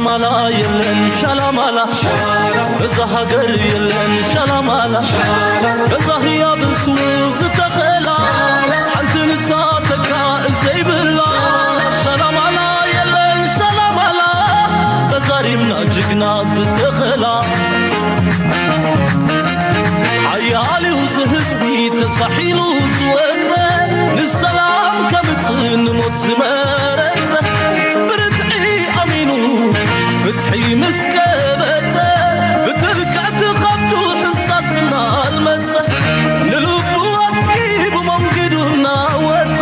ማላ የለን ሻላማላ፣ በዛ ሃገር የለን ሻላማላ፣ በዛ ህያብ እሱ ዝተኸላ፣ ሓንቲ ንሳ ተካ ዘይብላ። ሻላማላ የለን ሻላማላ፣ በዛ ሪምና ጅግና ዝተኸላ። ሓያልዩ ዝህዝቢ ተሳሒሉ ዝወፀ፣ ንሰላም ከምፅእ ንሞት ዝመረፀ፣ ብርትዒ ኣሚኑ ፍትሒ ምስ ቀበፀ፣ ብጥልቀት ኸብዱ ሕሳስ እናልመፀ፣ ንልቡ ኣፅጊቡ መንገዱ እናወፀ፣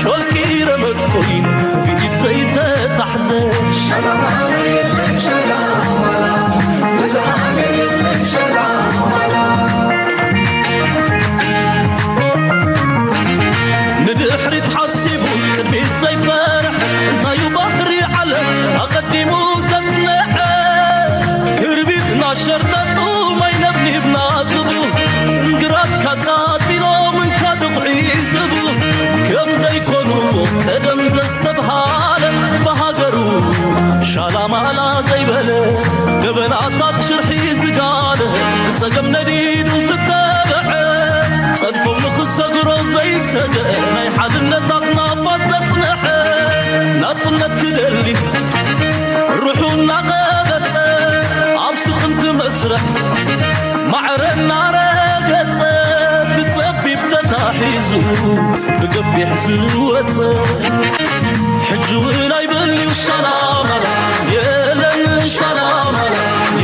ሾልኪ ረመፅ ኮይኑ ብኢድ ዘይተታሕዘ። ንድሕሪት ሓሲቡ ቅድሚት ዘይፈርሕ፣ እንታዩ ባህሪ ዓለም ኣቐዲሙ ዘጽንዐ። ክርቢትና ሸርጠጡ ማይ ነብኒብና ዝብሉ፣ እንግራት ካቃጺሎም እንካ ድኹዒ ዝብሉ፣ ከም ዘይኮኑ ቀደም ዘስተብሃለ፣ ብሃገሩ ሻላማላ ዘይበለ፣ ገበናታት ሽርሒ ዝጋለ፣ ብጸገም ነዲዱ ዝተበዐ፣ ጸድፎም ንኽሰግሮ ዘይሰገ፣ ናይ ሓድነት ኣኽናፋት ዘጽንሐ፣ ናጽነት ክደሊ ርሑ እናቐበጸ፣ ኣብ ስቕምቲ መስርሕ ማዕረ እናረገጸ፣ ብጸቢብ ተታሒዙ ብገፊሕ ዝወጸ። ሕጂ እውን ኣይበልዩ ሻላማላ፣ የለን ሻላማላ፣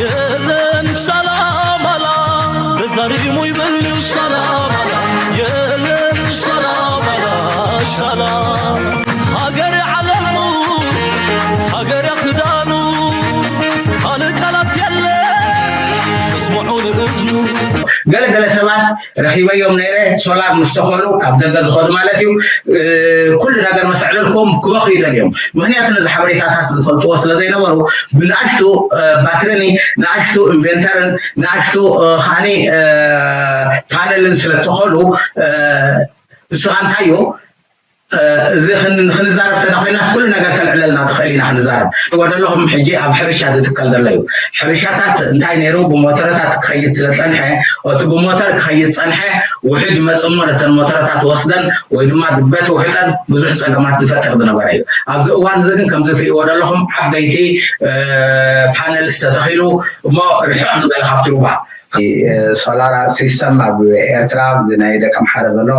የለን ሻላማላ፣ በዛሪሙ ይበልዩ ሻላማላ፣ የለን ሻላማላ፣ ሻላ ሃገር ዓለሙ፣ ሃገር ክዳኑ፣ ካልእ ቃላት የለ ዘስምዑ ንእዝኑ። ገለገለ ሰባት ረኺበዮም ነይረ፣ ሶላር ምስ ተኸሉ፣ ካብ ደገ ዝኸዱ ማለት እዩ፣ እ፣ ኩሉ ነገር ምስ ኣዕለልኩም ክበኽዩ ደልዮም። ምኽንያቱ ነዚ ሓበሬታታት ዝፈልጥዎ ስለ ዘይነበሩ፣ ብንኣሽቱ፣ እ፣ ባትሪኒ፣ ንኣሽቱ ኢንቨንተርን፣ ንኣሽቱ፣ እ፣ ኻኒ፣ እ፣ ፓነልን ስለ ተኸሉ፣ እ፣ ንስኻ እንታዮ፣ እ፣ እዚ ክን-፣ ክንዛረብ ተዳ ኮይናስ ኩሉ ነገር ከልዕለልና ትኽእል ኢና ክንዛረብ። ወደለኹም ሕጂ ኣብ ሕርሻ ዝትከል ዘሎ እዩ። ሕርሻታት እንታይ ነይሩ? ብሞተረታት ክኸይድ ስለ ጸንሐ፣ እቲ ብሞተር ክኸይድ ጸንሐ፣ ውሕጅ መጽሞ ነተን ሞተረታት ወስደን ወይ ድማ ድበት ውሕጠን ብዙሕ ጸገማት ዝፈጥር ዝነበረ እዩ። ኣብዚ እዋን እዚ ግን ከምዚ ትሪእዎ ዘለኹም ዓበይቲ፣ እ፣ ፓነልስ ተተኺሉ እሞ ርሕቕ ዝበለ ካብቲ ሩባ። እ፣ ሶላር ሲስተም ኣብ ኤርትራ፣ እዚ ናይ ደቂ ኣምሓረ ዘሎ፣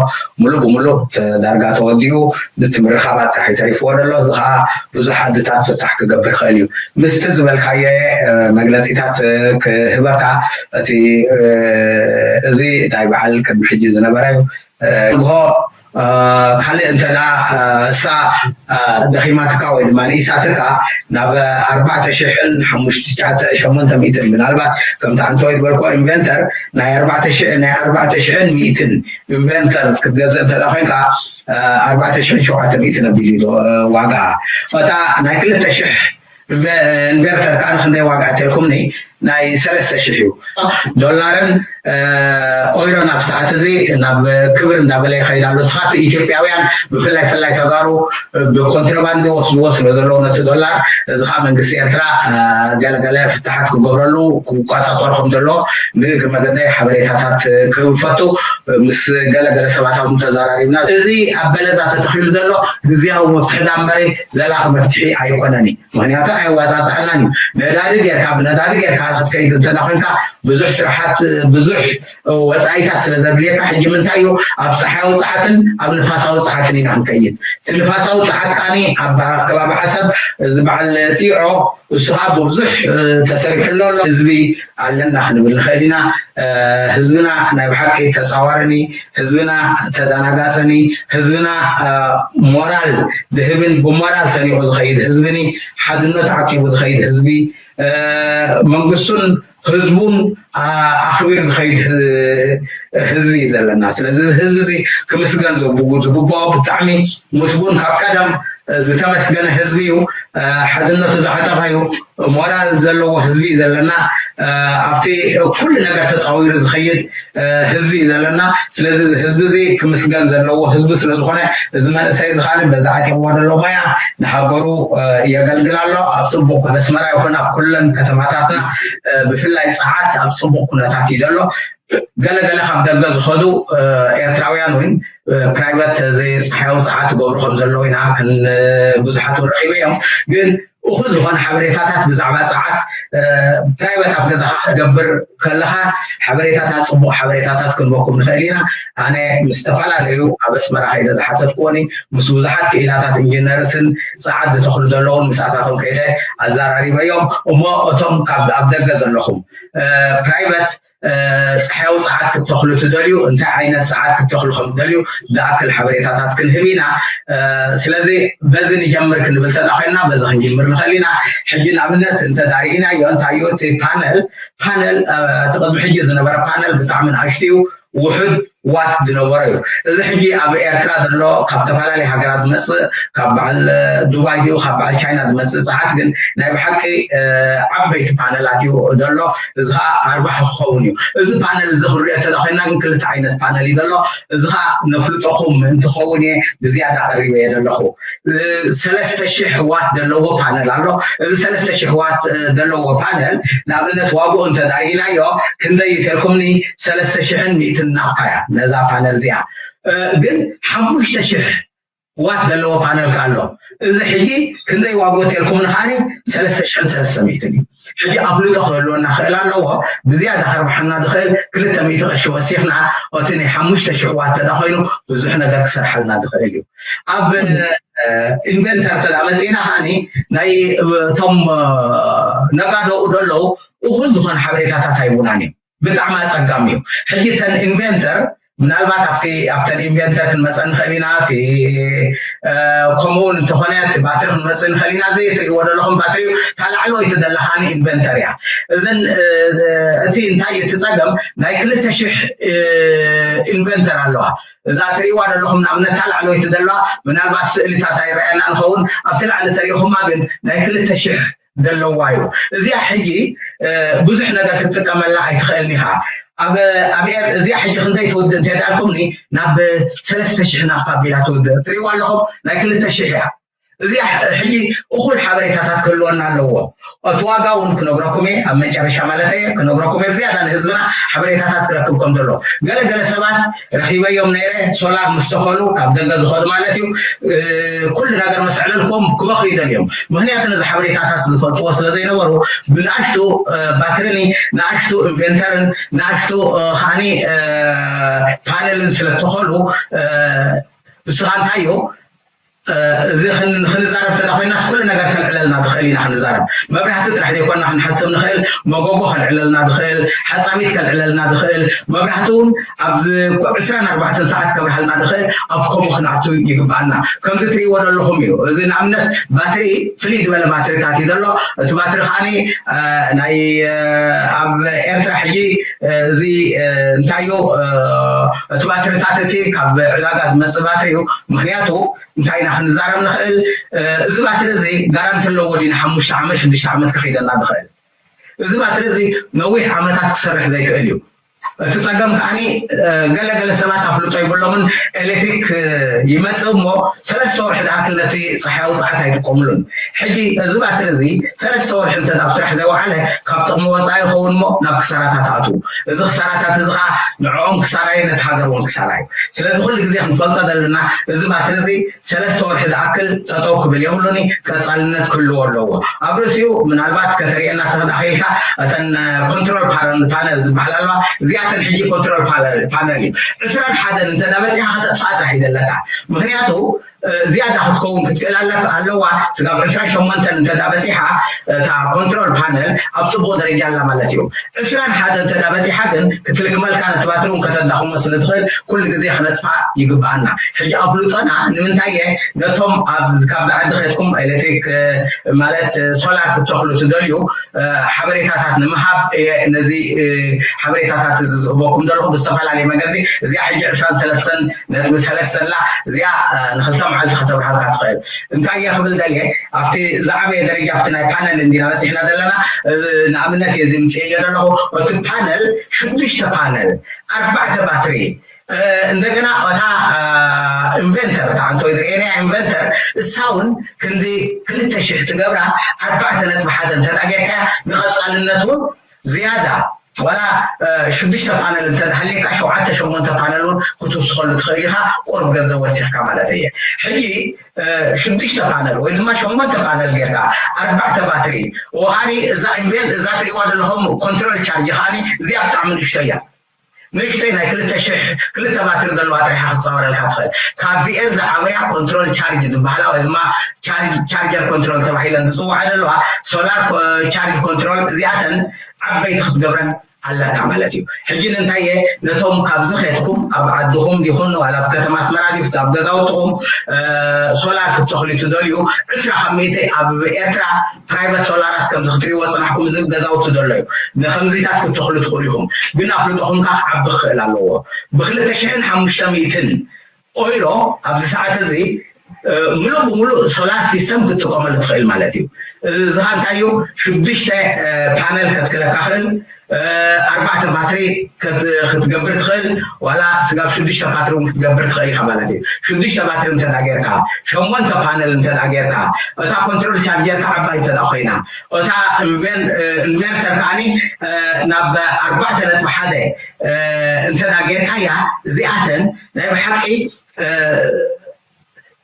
ሙሉእ ብሙሉእ ተ-፣ ዳርጋ ተወዲኡ፣ ነቲ ምርኻባት ጥራሕ እዩ ተሪፍዎ ዘሎ። እዚ ኸዓ ብዙሕ ዓድታት ፍታሕ ክገብር ይኽእል እዩ። ምስቲ ዝበልካዮ፣ እ፣ መግለጺታት፣ እ፣ ክህበካ፣ እቲ፣ እ፣ እዚ ናይ በዓል ቅድሚ ሕጂ ዝነበረ እዩ። እ፣ ንግሆ፣ እ፣ ካልእ እንተ ደኣ፣ እ፣ እሳ፣ እ፣ ደኺማትካ ወይ ድማ ንኢሳትካ፣ ናብ ኣርባዕተ ሽሕን ሓሙሽተ፣ ትሽዓተ፣ ሸሞንተ ሚእትን፣ ምናልባት ከምቲ ኣንቶይ ዝበልኮ ኢንቨንተር ናይ ኣርባዕተ ሽሕ፣ ናይ ኣርባዕተ ሽሕን ሚእትን ኢንቨንተር ክትገዝእ እንተ ደኣ ኮይንካ፣ እ፣ ኣርባዕተ ሽሕን ሸውዓተ ሚእትን ኣቢሉ እዩ፣ እ፣ ዋጋ። እታ ናይ ክልተ ሽሕ ኢንቨ-፣ ኢንቨርተር ከኣ ክንደይ ዋጋ እተልኩምኒ? ናይ ሰለስተ ሽሕ እዩ። ዶላርን፣ እ፣ ኦይሮን ኣብ ሰዓት እዚ ናብ ክብር እንዳበለ ይኸይድ ኣሎ። ስኻት ኢትዮጵያውያን ብፍላይ፣ ፍላይ ተጋሩ ብኮንትሮባንድ ይወስድዎ ስለ ዘለዉ ነቲ ዶላር፣ እዚ ኸዓ መንግስቲ ኤርትራ፣ እ፣ ገለገለ ፍታሓት ክገብረሉ፣ ክቆጻጸሮ ከም ዘለዎ ብእግሪ መገደይ ሓበሬታታት ክህብ ፈቱ። ምስ ገለገለ ሰባት እውን ተዘራሪብና። እዚ ኣብ በለዛ ተተኺሉ ዘሎ ግዝያዊ መፍትሒ ዳ እምበረ ዘላቒ መፍትሒ ኣይኮነን እዩ። ምኽንያቱ ኣየዋፃፅኣናን እዩ። ነዳዲ ጌርካ፣ ብነዳዲ ጌርካ ክትከይድ እንተ ደኣ ኮይንካ ብዙሕ ስራሓት፣ ብዙሕ ወፃኢታት ስለ ዘድልየካ፣ ሕጂ ምንታይ እዩ፣ ኣብ ፀሓያዊ ፀሓትን ኣብ ንፋሳዊ ፀሓትን ኢና ክንከይድ። እቲ ንፋሳዊ ፀሓት ከዓኒ ኣብ ከባቢ ዓሰብ፣ እዚ በዓል ጢዖ፣ እሱ ከዓ ብብዙሕ፣ እ፣ ተሰሪሕሉ ኣሎ። ህዝቢ ኣለና ክንብል ንኽእል ኢና። እ፣ ህዝብና ናይ ብሓቂ ተፃዋርን እዩ። ህዝብና ተደናጋፅን እዩ። ህዝብና፣ እ፣ ሞራል ዝህብን ብሞራል ሰኒቑ ዝኸይድ ህዝብን እዩ። ሓድነቱ ዓቂቡ ዝኸይድ ህዝቢ፣ እ፣ መንግስቱን ህዝቡን፣ እ፣ ኣኽቢሩ ዝኸይድ ህ-፣ ህዝቢ እዩ ዘለና። ስለዚ እዚ ህዝቢ እዚ ክምስገን ዝግብ-፣ ዝግብኦ፣ ብጣዕሚ ምስጉን፣ ካብ ቀደም፣ እ፣ ዝተመስገነ ህዝቢ እዩ። ሓድነቱ ዝዓጠቐ እዩ። ሞራል ዘለዎ ህዝቢ እዩ ዘለና። ኣብቲ ኩሉ ነገር ተፃዊሩ ዝኸይድ ህዝቢ እዩ ዘለና። ስለዚ ህዝቢ እዚ ክምስገን ዘለዎ ህዝቢ ስለዝኾነ፣ እዚ መንእሰይ እዚ ከዓ በዚ ዓጢቕዎ ዘሎ ሞያ ንሃገሩ የገልግል ኣሎ። ኣብ ፅቡቅ፣ ኣብ ኣስመራ ይኹን ኣብ ኩለን ከተማታትና፣ ብፍላይ ፀዓት ኣብ ፅቡቅ ኩነታት እዩ ዘሎ። ገለገለ ካብ ደገ ዝኸዱ ኤርትራውያን እውን ፕራይቨት፣ እዚ ፀሓያዊ ፀዓት ትገብሩ ከም ዘለዉ ኢና ብዙሓት ረኺበ እዮም። ግን እኹል ዝኾነ ሓበሬታታት ብዛዕባ ፀዓት ፕራይቨት ኣብ ገዛኻ ክትገብር ከለኻ ሓበሬታታት፣ ፅቡቕ ሓበሬታታት ክንበኩም ንኽእል ኢና። ኣነ ምስ ዝተፈላለዩ ኣብ ኣስመራ ከይደ ዝሓተትኩዎኒ፣ ምስ ብዙሓት ክኢላታት ኢንጂነርስን ፀዓት ዝተኽሉ ዘለውን ምስኣታቶም ከይደ ኣዘራሪበዮም። እሞ እቶም ካብ ኣብ ደገ ዘለኹም ፕራይቨት ፀሓያዊ ፀዓት ክትተኽሉ ትደልዩ፣ እንታይ ዓይነት ፀዓት ክትተኽሉ ከም ትደልዩ ዝኣክል ሓበሬታታት ክንህብ ኢና። ስለዚ በዚ ንጀምር ክንብል ተዳኺልና በዚ ክንጅምር ንኽእል ኢና። ሕጂ ንኣብነት እንተዳርኢናዮ እንታዩ እቲ ፓነል ፓነል እቲ ቅድሚ ሕጂ ዝነበረ ፓነል ብጣዕሚ ንኣሽቱ እዩ፣ ውሑድ ዋት ዝነበረ እዩ። እዚ ሕጂ ኣብ ኤርትራ ዘሎ ካብ ዝተፈላለዩ ሃገራት ዝመፅእ፣ ካብ በዓል ዱባይ ድዩ ካብ በዓል ቻይና ዝመፅእ ሰዓት ግን ናይ ብሓቂ ዓበይቲ ፓነላት እዩ ዘሎ። እዚ ከዓ ኣርባሕ ክኸውን እዩ። እዚ ፓነል እዚ ክንሪኦ እንተዳ ኮይና ግን ክልተ ዓይነት ፓነል እዩ ዘሎ። እዚ ከዓ ነፍልጠኹም እንትኸውን እየ ብዝያዳ ቀሪበ እየ ዘለኹ። ሰለስተ ሽሕ ዋት ዘለዎ ፓነል ኣሎ። እዚ ሰለስተ ሽሕ ዋት ዘለዎ ፓነል ንኣብነት ዋግኡ እንተዳርኢናዮ ክንደይ ተልኩምኒ? ሰለስተ ሽሕን ሚእትን ናቕፋ እያ ነዛ ፓነል እዚኣ። ግን ሓሙሽተ ሽሕ ዋት ዘለዎ ፓነል ከ ኣሎ። እዚ ሕጂ ክንደይ ዋግኡ ተልኩምኒ? ከዓኒ ሰለስተ ሽሕን ሰለስተ ሚእትን እዩ። ሕጂ ኣፍልጦ ክህልወና ክእል ኣለዎ። ብዝያዳ ከርብሓና ዝኽእል ክልተ ሚእቲ ቅርሺ ወሲኽና፣ እቲ ናይ ሓሙሽተ ሽሕ ዋት ተዳ ኮይኑ ብዙሕ ነገር ክሰርሓልና ዝኽእል እዩ። ኣብ ኢንቨንተር ተዳ መፂእና ከዓኒ ናይ እቶም ነጋደኡ ዘለዉ እኹል ዝኾነ ሓበሬታታት ኣይቡናን እዩ። ብጣዕሚ ኣፀጋሚ እዩ። ሕጂ እተን ኢንቨንተር ምናልባት ኣብቲ ኣብተን ኢንቨንተር ክንመፀ ንኽእል ኢና። እቲ ከምኡውን እንተኾነ እቲ ባትሪ ክንመፅእ ንኽእል ኢና። እዚ ትሪእዎ ዘለኹም ባትሪ እዩ። እታ ላዕለወይቲ ዘለኻኒ ኢንቨንተር እያ። እዘን እቲ እንታይ እቲ ፀገም ናይ ክልተ ሽሕ ኢንቨንተር ኣለዋ። እዛ ትሪእዋ ዘለኹም ንኣብነት እታ ላዕለወይቲ ዘለዋ ምናልባት ስእልታት ኣይረኣየና ንኸውን ኣብቲ ላዕሊ ተሪእኹማ ግን ናይ ክልተ ሽሕ ዘለዋ እዩ። እዚኣ ሕጂ ብዙሕ ነገር ክትጥቀመላ ኣይትኽእልን ኢኻ። ኣብ ኣብ እዚኣ ሕጂ ክንደይ ትውድእ እንተዳልኩምኒ ናብ ሰለስተ ሽሕ ናቕፋ ኣቢላ ትውድእ ትሪእዋ ኣለኹም ናይ ክልተ ሽሕ እያ። እዚኣ ሕጂ እኹል ሓበሬታታት ክህልወና ኣለዎ። እቲ ዋጋ እውን ክነግረኩም እየ ኣብ መጨረሻ ማለት እየ ክነግረኩም እየ ብዝያዳ ንህዝብና ሓበሬታታት ክረክብ ከም ዘሎ። ገለ ገለ ሰባት ረኺበዮም ነይረ ሶላር ምስ ተኸሉ ካብ ደገ ዝኸዱ ማለት እዩ። ኩሉ ነገር ምስ ኣዕለልኩም ክበኽዩ ይደልዮም። ምክንያቱ ነዚ ሓበሬታታት ዝፈልጥዎ ስለ ዘይነበሩ ብንኣሽቱ ባትሪኒ ንኣሽቱ ኢንቨንተርን ንኣሽቱ ከዓኒ ፓነልን ስለ እተኸሉ ንስኻ እንታይ እዩ እዚ ክንዛረብ ተዳ ኮይናስ ኩሉ ነገር ከልዕለልና ትኽእል ኢና ክንዛረብ። መብራህቲ ጥራሕ ዘይኮና ክንሓስብ ንኽእል፣ መጎጎ ከልዕለልና ትኽእል፣ ሓፃቢት ከልዕለልና ትኽእል፣ መብራህቲ እውን ኣብዚ ዕስራን ኣርባዕተን ሰዓት ከብርሃልና ትኽእል፣ ኣብ ከምኡ ክንኣቱ ይግባኣና። ከምዚ ትሪእዎ ዘለኹም እዩ። እዚ ንኣብነት ባትሪ ፍልይ ዝበለ ባትሪታት እዩ ዘሎ። እቲ ባትሪ ከዓኒ ናይ ኣብ ኤርትራ ሕጂ እዚ እንታይ እዩ እቲ ባትሪታት እቲ ካብ ዕዳጋ ዝመፅእ ባትሪ እዩ። ምክንያቱ እንታይ ኢና ክንዛረብ ንኽእል? እዚ ባትሪ እዚ ጋራንቲ ኣለዎ ድዩ ንሓሙሽተ ዓመት ሽዱሽተ ዓመት ክኸይደና ዝኽእል? እዚ ባትሪ እዚ ነዊሕ ዓመታት ክሰርሕ ዘይክእል እዩ። እቲ ፀገም ከዓኒ ገለ ገለ ሰባት ኣፍልጦ ይብሎምን ኤሌክትሪክ ይመፅእ እሞ ሰለስተ ወርሒ ዝኣክል ነቲ ፀሓያዊ ፀዓት ኣይጥቀምሉን። ሕጂ እዚ ባትሪ እዚ ሰለስተ ወርሒ እንተ ኣብ ስራሕ ዘይወዓለ ካብ ጥቕሚ ወፃኢ ይኸውን እሞ ናብ ክሳራታት ኣትዉ። እዚ ክሳራታት እዚ ከዓ ንዕኦም ክሳራ እዩ፣ ነቲ ሃገር እውን ክሳራ እዩ። ስለዚ ኩሉ ግዜ ክንፈልጦ ዘለና እዚ ባትሪ እዚ ሰለስተ ወርሒ ዝኣክል ጠጠው ክብል የብሉኒ፣ ቀፃልነት ክህልዎ ኣለዎ። ኣብ ርእሲኡ ምናልባት ከተርእየና ተኽእል ኢልካ እተን ኮንትሮል ፓነል ዝበሃል ኣለዋ። እዚኣተን ሕጂ ኮንትሮል ፓነል እዩ። ዕስራን ሓደን እንተ በፂሓ ከተጥፋ ጥራሕ እዩ ዘለካ። ምክንያቱ ዝያዳ ክትከውን ክትክእል ኣለዋ። ስጋብ ዕስራን ሸሞንተን እንተ በፂሓ እታ ኮንትሮል ፓነል ኣብ ፅቡቅ ደረጃ ኣላ ማለት እዩ። ዕስራን ሓደን እንተ በፂሓ ግን ክትልክመልካ ነቲ ባትሪ እውን ከተዳኽሞ ስለ ትኽእል ኩሉ ግዜ ክነጥፋ ይግብኣና። ሕጂ ኣፍልጦና ንምንታይ እየ ነቶም ካብዚ ዓዲ ከድኩም ኤሌክትሪክ ማለት ሶላር ክትተኽሉ ትደልዩ ሓበሬታታት ንምሃብ እየ ነዚ ሓበሬታታት እዚ ዝህበኩም ዘለኹ ብዝተፈላለየ መገዲ። እዚኣ ሕጂ ዕስራን ሰለስተን ነጥቢ ሰለስተ ኣላ። እዚኣ ንክልተ መዓልቲ ከተብርሃልካ ትኽእል። እንታይ እየ ክብል ደልየ፣ ኣብቲ ዝዓበየ ደረጃ ኣብቲ ናይ ፓነል እንዲና በፂሕና ዘለና። ንኣብነት እየ ዝምፅእዮ ዘለኹ። እቲ ፓነል ሽዱሽተ ፓነል፣ ኣርባዕተ ባትሪ፣ እንደገና እታ ኢንቨንተር እታ ኣንቶይ ዝርእየናያ ኢንቨንተር እሳ እውን ክንዲ ክልተ ሽሕ ትገብራ። ኣርባዕተ ነጥቢ ሓደ እንተ ጌርካያ ንቐፃልነት እውን ዝያዳ ዋላ ሽዱሽተ ፓነል እንተ ሃልየካ ሸውዓተ ሸሞንተ ፓነል እውን ክትውስኸሉ ትኽእል ኢኻ። ቁርብ ገንዘብ ወሲኽካ ማለት እየ። ሕጂ ሽዱሽተ ፓነል ወይ ድማ ሸሞንተ ፓነል ጌርካ ኣርባዕተ ባትሪ ወሃኒ እዛ ኢንቨን እዛ ትሪእዋ ዘለኹም ኮንትሮል ቻርጅ ከዓኒ እዚኣ ብጣዕሚ ንእሽቶ እያ። ንእሽተይ ናይ ክልተ ሽሕ ክልተ ባትሪ ዘለዋ ጥሪሓ ክትፃወረልካ ትኽእል። ካብዚኤን ዝዓበያ ኮንትሮል ቻርጅ ዝበሃላ ወይ ድማ ቻርጀር ኮንትሮል ተባሂለን ዝፅዋዓ ዘለዋ ሶላር ቻርጅ ኮንትሮል እዚኣተን ዓበይቲ ክትገብረን ኣለካ ማለት እዩ። ሕጂ ንምንታይ እየ ነቶም ካብዚ ከድኩም ኣብ ዓድኹም ዲኹን ዋላ ኣብ ከተማ ኣስመራ ዲ ኣብ ገዛውትኹም ሶላር ክትተኽሉ ትደልዩ ዕስራ ካብ ሚእቲ ኣብ ኤርትራ ፕራይቨት ሶላራት ከምዚ ክትሪእዎ ፅናሕኩም እዚ ገዛውቲ ዘሎ እዩ። ንከምዚታት ክትተኽሉ ትኽእሉ ኢኹም፣ ግን ኣፍልጦኹም ከዓ ክዓቢ ክኽእል ኣለዎ። ብክልተ ሽሕን ሓሙሽተ ሚእትን ኦይሮ ኣብዚ ሰዓት እዚ ምሉእ ብምሉእ ሶላር ሲስተም ክትጥቀመሉ ትኽእል ማለት እዩ። እዚ ከዓ እንታይ እዩ? ሽዱሽተ ፓነል ከትክለካ ክእል፣ ኣርባዕተ ባትሪ ክትገብር ትኽእል፣ ዋላ ስጋብ ሽዱሽተ ባትሪ እውን ክትገብር ትኽእል ኢኻ ማለት እዩ። ሽዱሽተ ባትሪ እንተ ጌርካ፣ ሸሞንተ ፓነል እንተ ጌርካ፣ እታ ኮንትሮል ቻርጀር ከዓ ዓባይ እንተ ኮይና፣ እታ ኢንቨርተር ከዓኒ ናብ ኣርባዕተ ነጥቢ ሓደ እንተ ጌርካያ፣ እዚኣተን ናይ ብሓቂ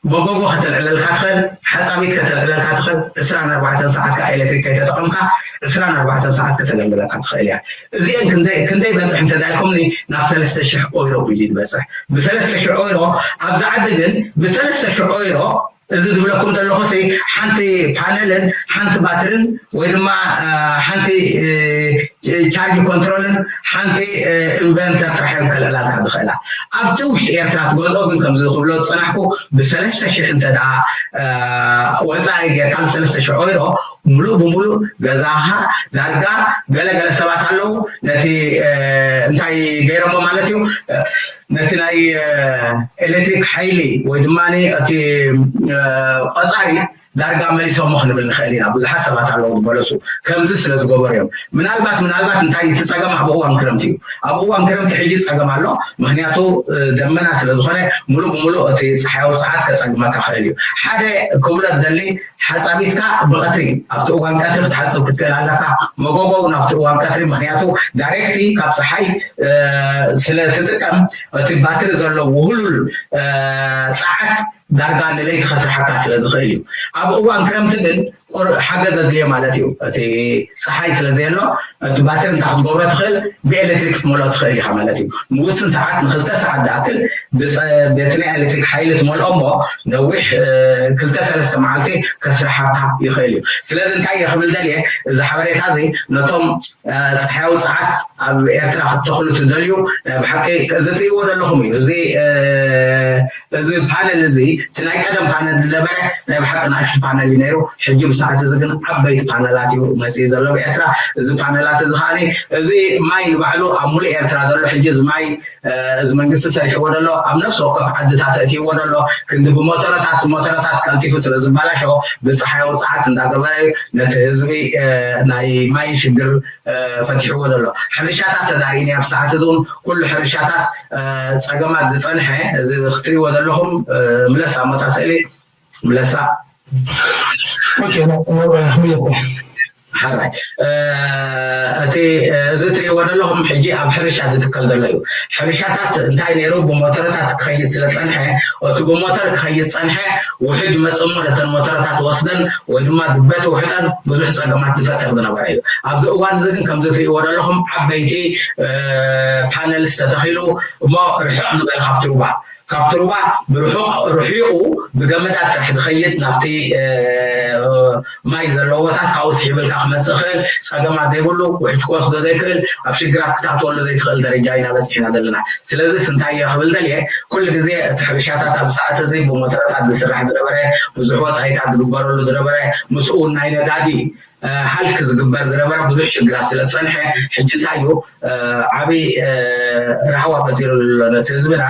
መጎጎ ከተልዕለልካ ትኽእል፣ ሓፃቢት ከተልዕለልካ ትኽእል። ዕስራን ኣርባዕተን ሰዓት ከዓ ኤሌክትሪክ ከይተጠቐምካ ዕስራን ኣርባዕተን ሰዓት ከተገልግለካ ትኽእል እያ። እዚአን ክንደይ በፅሕ እንተዳልኩምኒ ናብ ሰለስተ ሽሕ ኦይሮ ኢሉ ትበፅሕ። ብሰለስተ ሽሕ ኦይሮ ኣብዚ ዓዲ ግን ብሰለስተ ሽሕ ኦይሮ እዚ ዝብለኩም ዘለኹ ሲ ሓንቲ ፓነልን ሓንቲ ባትርን ወይ ድማ ሓንቲ ቻርጅ ኮንትሮልን ሓንቲ ኢንቨንተር ጥራሕ እዮም ከልዕላልካ ዝኽእላ። ኣብቲ ውሽጢ ኤርትራ ትገዝኦ ግን ከምዚ ዝኽብሎ ዝፀናሕኩ ብሰለስተ ሽሕ እንተ ደኣ ወፃኢ ጌርካ ብሰለስተ ሽሕ ኦይሮ ሙሉእ ብሙሉእ ገዛኻ ዳርጋ ገለ ገለ ሰባት ኣለዉ ነቲ እንታይ ገይሮሞ ማለት እዩ ነቲ ናይ ኤሌክትሪክ ሓይሊ ወይ ድማ እቲ ቆፃሪ ዳርጋ መሊሶሞ ክንብል ንኽእል ኢና። ብዙሓት ሰባት ኣለዉ ዝበለሱ ከምዚ ስለ ዝገበሩ እዮም። ምናልባት ምናልባት እንታይ እቲ ፀገም ኣብ እዋን ክረምቲ እዩ። ኣብ እዋን ክረምቲ ሕጂ ፀገም ኣሎ፣ ምክንያቱ ደመና ስለ ዝኾነ ሙሉእ ብሙሉእ እቲ ፀሓያዊ ሰዓት ከፀግመካ ክእል እዩ። ሓደ ክብሎ ዝደሊ ሓፃቢትካ ብቐትሪ ኣብቲ እዋን ቀትሪ ክትሓፅብ ክትክእል ኣለካ። መጎጎ እውን ኣብቲ እዋን ቀትሪ ምክንያቱ ዳይሬክትሊ ካብ ፀሓይ ስለ ትጥቀም እቲ ባትሪ ዘሎ ውህሉል ፀዓት ዳርጋ ንለይቲ ከስርሓካ ስለ ዝኽእል እዩ። ኣብ እዋን ክረምቲ ግን ሓገዝ ኣድልዮ ማለት እዩ። እቲ ፀሓይ ስለ ዘየሎ እቲ ባትሪ እንታይ ክትገብሮ ትኽእል ብኤሌክትሪክ ክትመልኦ ትኽእል ኢኻ ማለት እዩ። ንውስን ሰዓት ንክልተ ሰዓት ዝኣክል ብቲ ናይ ኤሌክትሪክ ሓይሊ ትመልኦ እሞ ነዊሕ ክልተ ሰለስተ መዓልቲ ከስርሓካ ይኽእል እዩ። ስለዚ እንታይ እየ ክብል ደልየ እዚ ሓበሬታ እዚ ነቶም ፀሓያዊ ሰዓት ኣብ ኤርትራ ክትተኽሉ ትደልዩ ናይ ብሓቂ እዚ ትሪእዎ ዘለኹም እዩ። እዚ እዚ ፓነል እዚ እቲ ናይ ቀደም ፓነል ዝነበረ ናይ ብሓቂ ንኣሽቱ ፓነል እዩ ነይሩ። ሕጂ ብሰዓት እዚ ግን ዓበይቲ ፓነላት እዩ መፅኢ ዘሎ ብኤርትራ። እዚ ፓነላት እዚ ከዓ እዚ ማይ ንባዕሉ ኣብ ሙሉእ ኤርትራ ዘሎ ሕጂ እዚ ማይ እዚ መንግስቲ ሰሪሕዎ ዘሎ ኣብ ነፍሲ ወከፍ ዓድታት እትይዎ ዘሎ ክንዲ ብሞተረታት ሞተረታት ቀልጢፉ ስለ ዝበላሸ ብፀሓያዊ ሰዓት እንዳገበረ ነቲ ህዝቢ ናይ ማይ ሽግር ፈቲሕዎ ዘሎ። ሕርሻታት ተዳሪእኒ ኣብ ሰዓት እዚ እውን ኩሉ ሕርሻታት ፀገማት ዝፀንሐ እዚ ክትሪእዎ ዘለኹም ምለሳ ሞታ ስእሊ ምለሳ ሓራይ እቲ እዚ ትሪእዎ ዘለኹም ሕጂ ኣብ ሕርሻ ዝትከል ዘሎ እዩ። ሕርሻታት እንታይ ነይሩ ብሞተረታት ክኸይድ ስለ ዝፀንሐ እቲ ብሞተር ክኸይድ ዝፀንሐ ውሕጅ መፅሞ ነተን ሞተረታት ወስደን ወይ ድማ ድበቲ ውሕጠን ብዙሕ ፀገማት ዝፈጥር ዝነበረ እዩ። ኣብዚ እዋን እዚ ግን ከምዚ ትሪእዎ ዘለኹም ዓበይቲ ፓነልስ ተተኺሉ እሞ ርሕቕ ዝበለ ካብቲ ሩባ ካብቲ ሩባ ብርሑቕ ርሒቑ ብገመዳት ጥራሕ ዝኸይድ ናብቲ ማይ ዘለዎታት ካብኡ ስሒብልካ ክመፅእ ይኽእል። ፀገማት ዘይብሉ ውሕጅ ክወስዶ ዘይክእል ኣብ ሽግራት ክታተወሉ ዘይትኽእል ደረጃ ኢና በፂሕና ዘለና። ስለዚ እንታይ እየ ክብል ደልየ ኩሉ ግዜ እቲ ሕርሻታት ኣብ ሰዓት እዚ ብሞተረታት ዝስራሕ ዝነበረ ብዙሕ ወፃኢታት ዝግበረሉ ዝነበረ ምስኡ እውን ናይ ነዳዲ ሃልክ ዝግበር ዝነበረ ብዙሕ ሽግራት ስለ ዝፀንሐ፣ ሕጂ እንታይ እዩ ዓብይ ራህዋ ፈጢሩ ኣሎ ነቲ ህዝብና።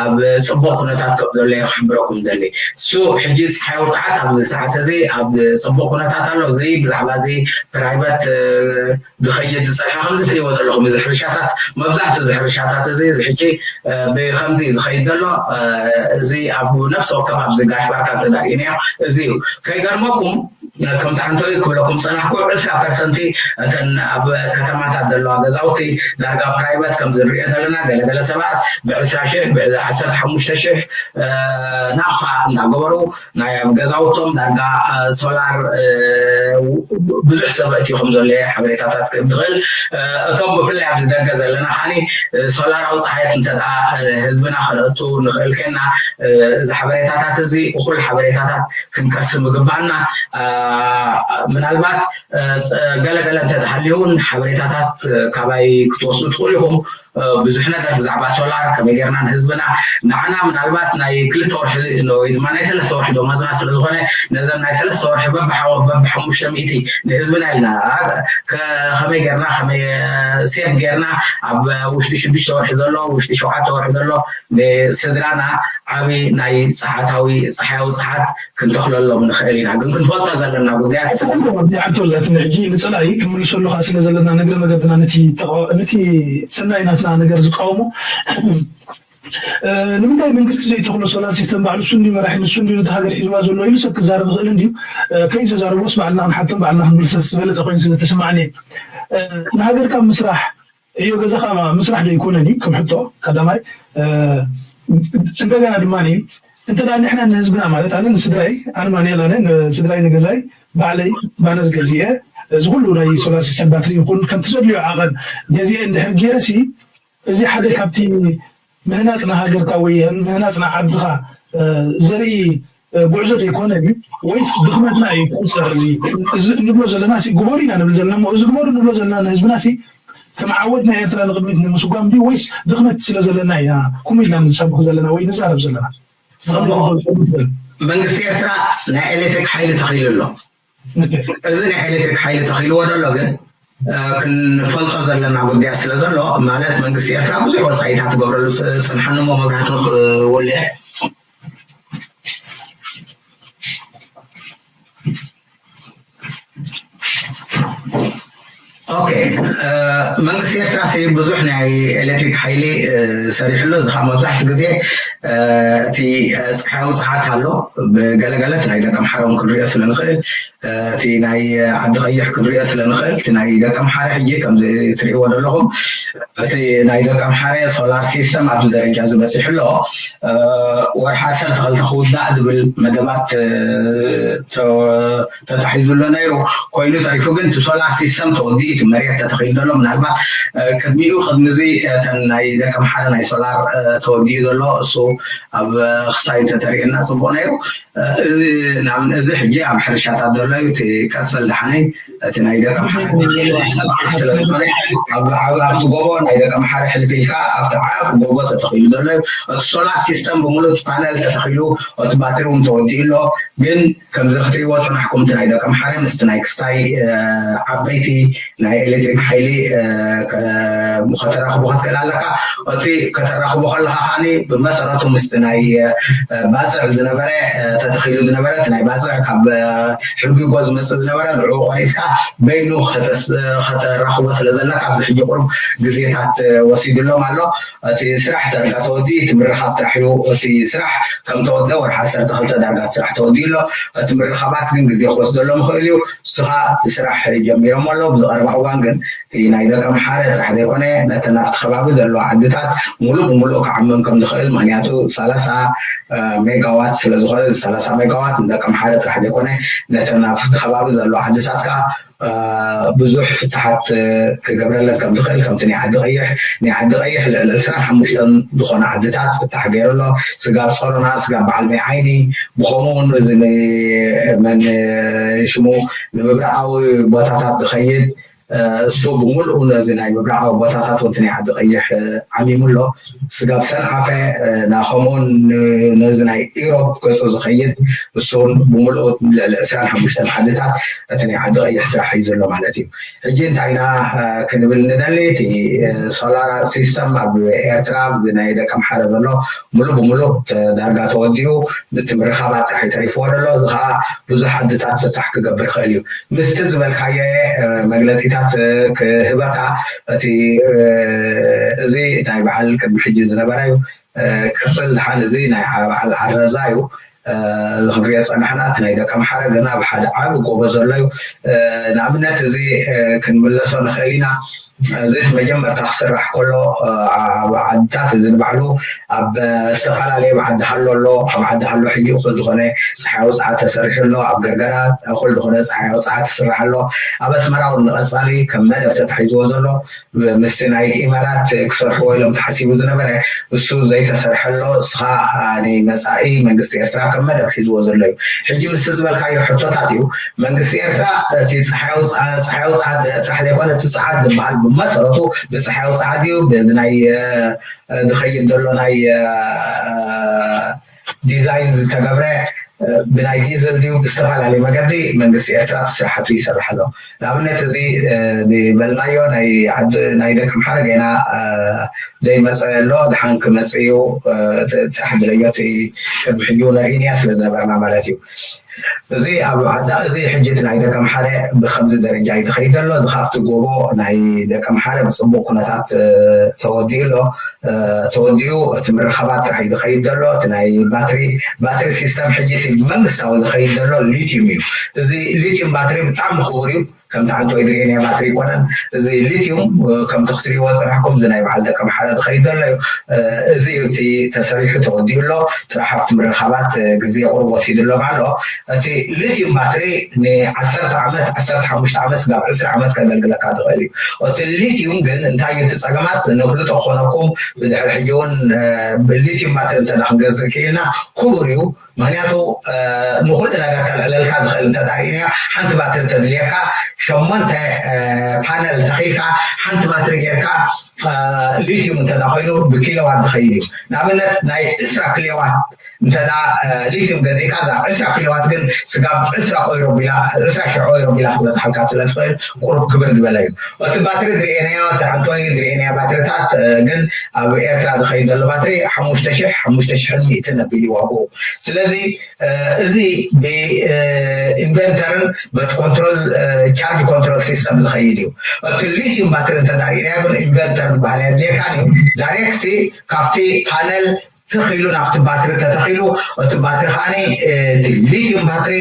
ኣብ ፅቡቅ ኩነታት ከም ዘሎ ክሕብረኩም ደሊ። እሱ ሕጂ ፀሓይ ውፅዓት ኣብዚ ሰዓት እዚ ኣብ ፅቡቅ ኩነታት ኣሎ። እዚ ብዛዕባ እዚ ፕራይበት ዝኸይድ ዝፀንሐ ከምዚ ትሪእዎ ዘለኹም እዚ ሕርሻታት መብዛሕትኡ እዚ ሕርሻታት እዚ ሕጂ ብከምዚ ዝኸይድ ዘሎ እዚ ኣብ ነፍሲ ወከፍ ኣብዚ ጋሽ ባርካ ተዳሪእናዮ እዚ እዩ። ከይገርመኩም ከምቲ ዓንተወይ ክብለኩም ፀናሕኩ ዕስራ ፐርሰንቲ እተን ኣብ ከተማታት ዘለዋ ገዛውቲ ዳርጋ ፕራይበት ከምዚ ንሪኦ ዘለና ገለገለ ሰባት ብዕስራ ሽሕ ብዓሰርተ ሓሙሽተ ሽሕ ናቕፋ እንዳገበሩ ናይ ኣብ ገዛውቶም ዳርጋ ሶላር ብዙሕ ሰብ ኣእትዩ ከም ዘሎ ሓበሬታታት ክህብ ትኽእል። እቶም ብፍላይ ኣብዚ ደገ ዘለና ከዓኒ ሶላራዊ ፀሓያት እንተ ህዝብና ከነእቱ ንኽእል ኮይና እዚ ሓበሬታታት እዚ እኹል ሓበሬታታት ክንቀስም ይግባኣና። ምናልባት ገለገለ እንተተሃልዩ እውን ሓበሬታታት ካባይ ክትወስዱ ትኽእሉ ኢኹም። ብዙሕ ነገር ብዛዕባ ሶላር ከመይ ጌርና ንህዝብና ንዓና ምናልባት ናይ ክልተ ወርሒ ወይ ድማ ናይ ሰለስተ ወርሒ ደሞዝና ስለዝኾነ ነዘም ናይ ሰለስተ ወርሒ በብሓሙሽተ ሚእቲ ንህዝብና ኢልና ከመይ ጌርና ከመይ ሴቭ ጌርና ኣብ ውሽጢ ሽዱሽተ ወርሒ ዘሎ ውሽጢ ሸውዓተ ወርሒ ዘሎ ንስድራና ዓብዪ ናይ ፀሓታዊ ፀሓያዊ ፀሓት ክንተኽለሎም ንኽእል ኢና። ግን ክንፈልጦ ዘለና ጉዳያት ዚዓንቶላ እቲ ሕጂ ንፀላኢ ክምልሰሉ ከዓ ስለ ዘለና ነግረ መገድና ነቲ ሰናይ ናትና ነገር ዝቃወሞ ንምንታይ መንግስቲ ዘይተኽሎ ሶላር ሲስተም ባዕሉ እሱ እንዲ መራሒ ንሱ እንዲ ነቲ ሃገር ሒዝዋ ዘሎ ኢሉ ሰብ ክዛረብ ይኽእል እንድዩ። ከይተዛረቦስ ባዕልና ክንሓቶም ባዕልና ክንምልሰስ ዝበለፀ ኮይኑ ስለተሰማዕኒ ንሃገርካ ምስራሕ ዕዮ ገዛኻ ምስራሕ ዶ ኣይኮነን እዩ ከም ሕቶ ቀዳማይ። እንደገና ድማ እንተ ንሕና ንህዝብና ማለት ኣነ ንስድራይ ኣነ ማንኤል ኣነ ስድራይ ንገዛይ ባዕለይ ባነር ገዚአ እዚ ኩሉ ናይ ሶላር ሲስተም ባትሪ ይኹን ከምቲ ዘድልዮ ዓቐን ገዚአ እንድሕር ገይረ ሲ እዚ ሓደ ካብቲ ምህናፅ ንሃገርካ ወይ ምህናፅ ንዓድኻ ዘርኢ ጉዕዞ ዘይኮነ ድዩ ወይስ ድኽመትና እዩ ክቁፀር? እዚ እዚ እንብሎ ዘለና ሲ ግበሩ ኢና ንብል ዘለና እሞ እዚ ግበሩ እንብሎ ዘለና ንህዝብና ሲ ከም ዓወት ናይ ኤርትራ ንቅድሚት ንምስጓም ድዩ ወይስ ድኽመት ስለ ዘለና ኢና ከምኡ ኢልና ንሰብኽ ዘለና ወይ ንዛረብ ዘለና? መንግስቲ ኤርትራ ናይ ኤሌክትሪክ ሓይሊ ተኺሉ ኣሎ። እዚ ናይ ኤሌክትሪክ ሓይሊ ተኺልዎ ደሎ ግን ክንፈልጦ ዘለና ጉዳያት ስለ ዘሎ ማለት መንግስቲ ኤርትራ ብዙሕ ወፃኢታት ትገብረሉ ዝፀንሓኒ እሞ መብራህቲ ክወልዐ ኦኬ መንግስቲ ኤርትራ ሲ ብዙሕ ናይ ኤሌክትሪክ ሓይሊ ሰሪሕሉ እዚ ከዓ መብዛሕትኡ ግዜ እቲ ፀሓያዊ ፀሓት ኣሎ ብገለገለት ናይ ደቂ ኣምሓራ እውን ክንሪኦ ስለ ንኽእል እቲ ናይ ዓዲ ቀይሕ ክንሪኦ ስለ ንኽእል እቲ ናይ ደቂ ኣምሓራ ሕጂ ከምዚ ትሪእዎ ዘለኹም እቲ ናይ ደቂ ኣምሓራ ሶላር ሲስተም ኣብዚ ደረጃ እዚ በፂሑ ኣሎ። ወርሒ ዓሰርተ ክልተ ክውዳእ ዝብል መደባት ተታሒዙ ኣሎ ነይሩ ኮይኑ ተሪፉ ግን እቲ ሶላር ሲስተም ተወዲኡ እቲ መሬት ተተኺሉ ዘሎ ምናልባት ቅድሚኡ ቅድሚ እዚ እተን ናይ ደቂ ኣምሓራ ናይ ሶላር ተወዲኡ ዘሎ እሱ ኣብ ክሳይ ተተሪእና ፅቡቅ ነይሩ። እዚ ናብ እዚ ሕጂ ኣብ ሕርሻታት ዘሎ እዩ እቲ ቀፅል ዳሕነይ እቲ ናይ ደቂ ኣምሓራ ስለዝኾነ ኣብቲ ጎቦ ናይ ደቂ ኣምሓራ ሕልፍ ኢልካ ኣብቲ ዓብ ጎቦ ተተኺሉ ዘሎ እዩ። እቲ ሶላር ሲስተም ብምሉእ እቲ ፓነል ተተኺሉ እቲ ባትሪ እውን ተወዲኡ ኣሎ። ግን ከምዚ ክትሪእዎ ፀናሕኩም እቲ ናይ ደቂ ኣምሓራ ምስቲ ናይ ክስታይ ዓበይቲ ናይ ኤሌክትሪክ ሓይሊ ከተራኽቦ ክትክእል ኣለካ። እቲ ከተራኽቦ ከለካ ከዓኒ ብመሰረቱ ምስቲ ናይ ባፅዕ ዝነበረ ተተኺሉ ዝነበረ እቲ ናይ ባፅዕ ካብ ሕርጊጎ ዝመፅእ ዝነበረ ንዕኡ ቆሪፅካ በይኑ ከተራኽቦ ስለ ዘለካ ኣብዚ ሕጂ ቁሩብ ግዜታት ወሲዱሎም ኣሎ። እቲ ስራሕ ተርጋ ተወዲ እቲ ምርኻብ ጥራሕ እዩ እቲ ስራሕ ከም ተወደ ወርሒ ዓሰርተ ክልተ ዳርጋ እቲ ስራሕ ተወዲ ኣሎ። እቲ ምርኻባት ግን ግዜ ክወስደሎም ይኽእል እዩ። ንስኻ እቲ ስራሕ ጀሚሮሞ ኣለዉ ብዝቐረባ እዋን ግን ናይ ደቂ ኣምሓረ ጥራሕ ዘይኮነ ነተን ኣብቲ ከባቢ ዘለዋ ዓድታት ሙሉእ ብሙሉእ ክዓምም ከም ዝኽእል ምክንያቱ ሰላሳ ሜጋዋት ስለ ዝኾነ ሰላሳ ሜጋዋት ንደቂ ኣምሓረ ጥራሕ ዘይኮነ ነተን ኣብቲ ከባቢ ዘለዋ ዓድታት ከዓ ብዙሕ ፍታሓት ክገብረለን ከም ዝኽእል ከምቲ ናይ ዓዲ ቀይሕ ናይ ዓዲ ቀይሕ ልዕሊ ዕስራን ሓሙሽተን ዝኾነ ዓድታት ፍታሕ ገይሩ ኣሎ። ስጋብ ሰሮና ስጋብ በዓል ማይ ዓይኒ ብኸምኡ እውን እዚ መን ሽሙ ንምብራቓዊ ቦታታት ዝኸይድ እሱ ብምልኡ ነዚ ናይ ምብራቓዊ ቦታታት ወንቲ ናይ ዓዲ ቀይሕ ዓሚሙ ኣሎ። ስጋብ ሰንዓፈ፣ ከምኡውን ነዚ ናይ ኢሮብ ገፁ ዝኸይድ፣ እሱን ብምልኡ ልዕሊ ዕስራን ሓሙሽተን ዓድታት እቲ ናይ ዓዲ ቀይሕ ስራሕ እዩ ዘሎ ማለት እዩ። ሕጂ እንታይ ኢና ክንብል ንደሊ? እቲ ሶላር ሲስተም ኣብ ኤርትራ ናይ ደቂ ኣምሓረ ዘሎ ሙሉ ብምሉ ዳርጋ ተወዲኡ፣ እቲ ምርኻባት ጥራሕ ተሪፍዎ ዘሎ። እዚ ከዓ ብዙሕ ዓድታት ፍታሕ ክገብር ክእል እዩ። ምስቲ ዝበልካዮ መግለፂታት ክህበካ፣ እቲ እዚ ናይ በዓል ቅድሚ ሕጂ ዝነበረ እዩ። ቅፅል ድሓን እዚ ናይ በዓል ዓረዛ እዩ። ክንሪኦ ፀናሕና። እቲ ናይ ደቂ ኣምሓረ ግና ብሓደ ዓቢ ጎቦ ዘሎ እዩ። ንኣብነት እዚ ክንምለሶ ንኽእል ኢና። እዚ እቲ መጀመርታ ክስራሕ ከሎ ኣብ ዓድታት እዚ ንባዕሉ ኣብ ዝተፈላለየ ዓዲ ሃሎ ኣሎ። ኣብ ዓዲ ሃሎ ሕጂ እኹል ዝኾነ ፀሓይ ኣውፅኣ ተሰሪሑ ኣሎ። ኣብ ገርገራ እኹል ዝኾነ ፀሓይ ኣውፅኣ ትስራሕ ኣሎ። ኣብ ኣስመራ እውን ንቐፃሊ ከም መደብ ተታሒዝዎ ዘሎ ምስቲ ናይ ኢማራት ክሰርሕዎ ኢሎም ተሓሲቡ ዝነበረ እሱ ዘይተሰርሐ ኣሎ። እስኻ ንመፃኢ መንግስቲ ኤርትራ ከም መደብ ሒዝዎ ዘሎ እዩ። ሕጂ ምስ ዝበልካዮ ሕቶታት እዩ። መንግስቲ ኤርትራ እቲ ፀሓይ ኣውፅኣ ጥራሕ ዘይኮነ እቲ ፀዓት ዝበሃል ብመሰረቱ ብፀሓይ ኣውፅኣ ድዩ ብዚ ናይ ዝኸይድ ዘሎ ናይ ዲዛይን ዝተገብረ ብናይ ዲዘል ድዩ ብዝተፈላለየ መገዲ መንግስቲ ኤርትራ እቲ ስራሕቱ ይሰርሕ ኣሎ። ንኣብነት እዚ ዝበልናዮ ናይ ዓዲ ናይ ደቂ ኣምሓረ ገና ዘይመፀ ኣሎ። ድሓን ክመፅእ እዩ። ጥራሕ ድለዮ እቲ ቅድሚ ሕጂ እውን ርኢናያ ስለ ዝነበርና ማለት እዩ። እዚ ኣብ ዓዳ እዚ ሕጂ እቲ ናይ ደቂ ኣምሓረ ብከምዚ ደረጃ እዩ ዝኸይድ ዘሎ። እዚ ካብቲ ጎቦ ናይ ደቂ ኣምሓረ ብፅቡቅ ኩነታት ተወዲኡ ኣሎ። ተወዲኡ እቲ ምርኻባት ጥራሕ እዩ ዝኸይድ ዘሎ። እቲ ናይ ባትሪ ባትሪ ሲስተም ሕጂ እቲ መንግስታዊ ዝኸይድ ዘሎ ሊቲዩም እዩ። እዚ ሊቲዩም ባትሪ ብጣዕሚ ክቡር እዩ። ከምቲ ሓንቲ ወይ ድርኤንያ ባትሪ ይኮነን። እዚ ሊቲዩም ከምቲ ክትሪእዎ ፅናሕኩም እዚ ናይ በዓል ደቂ ኣምሓረ ዝኸይድ ዘሎ እዩ። እዚ እቲ ተሰሪሑ ተወዲኡ ኣሎ። ጥራሕ ኣብቲ ምርኻባት ግዜ ቁሩብ ወሲድሎም ኣሎ። እቲ ሊቲዩም ባትሪ ንዓሰርተ ዓመት ዓሰርተ ሓሙሽተ ዓመት ስጋብ ዕስራ ዓመት ከገልግለካ ዝኽእል እዩ። እቲ ሊቲዩም ግን እንታይ እዩ እቲ ፀገማት ነፍልጦ ክኾነኩም ብድሕሪ ሕጂ እውን ሊቲዩም ባትሪ እንተ ክንገዝእ ክኢልና ክቡር እዩ። ምክንያቱ ንኩሉ ነገር ከልዕለልካ ዝኽእል እንተ ርኢናዮ ሓንቲ ባትሪ ተድልየካ ሸሞንተ ፓነል ተኺልካ ሓንቲ ባትሪ ጌርካ ሊቲዩም እንተ ኮይኑ ብኪሎዋት ዝኸይድ እዩ። ንኣብነት ናይ ዕስራ ኪሎዋት እንተ ሊቲዩም ገዚእካ እዛ ዕስራ ኪሎዋት ግን ስጋብ ዕስራ ኦይሮ ቢላ ዕስራ ሽሕ ኦይሮ ቢላ ክትበፅሓልካ ስለ ትኽእል ቁሩብ ክብር ዝበለ እዩ። እቲ ባትሪ ዝርኤናዮ እቲ ሓንቲ ወይ ዝርኤናዮ ባትሪታት ግን ኣብ ኤርትራ ዝኸይድ ዘሎ ባትሪ ሓሙሽተ ሽሕ ሓሙሽተ ሽሕን ሚእትን ኣቢሉ ዋግኡ። ስለዚ እዚ ብኢንቨንተርን በቲ ኮንትሮል ቻርጅ ኮንትሮል ሲስተም ዝኸይድ እዩ። እቲ ሊቲዩም ባትሪ እንተ ርኢናዮ ግን ኢንቨንተር ዝበሃል የድልየካን እዩ። ዳይሬክት ካብቲ ፓነል ተኺሉ ናብቲ ባትሪ ተተኺሉ እቲ ባትሪ ከዓኒ እቲ ሊቲዩም ባትሪ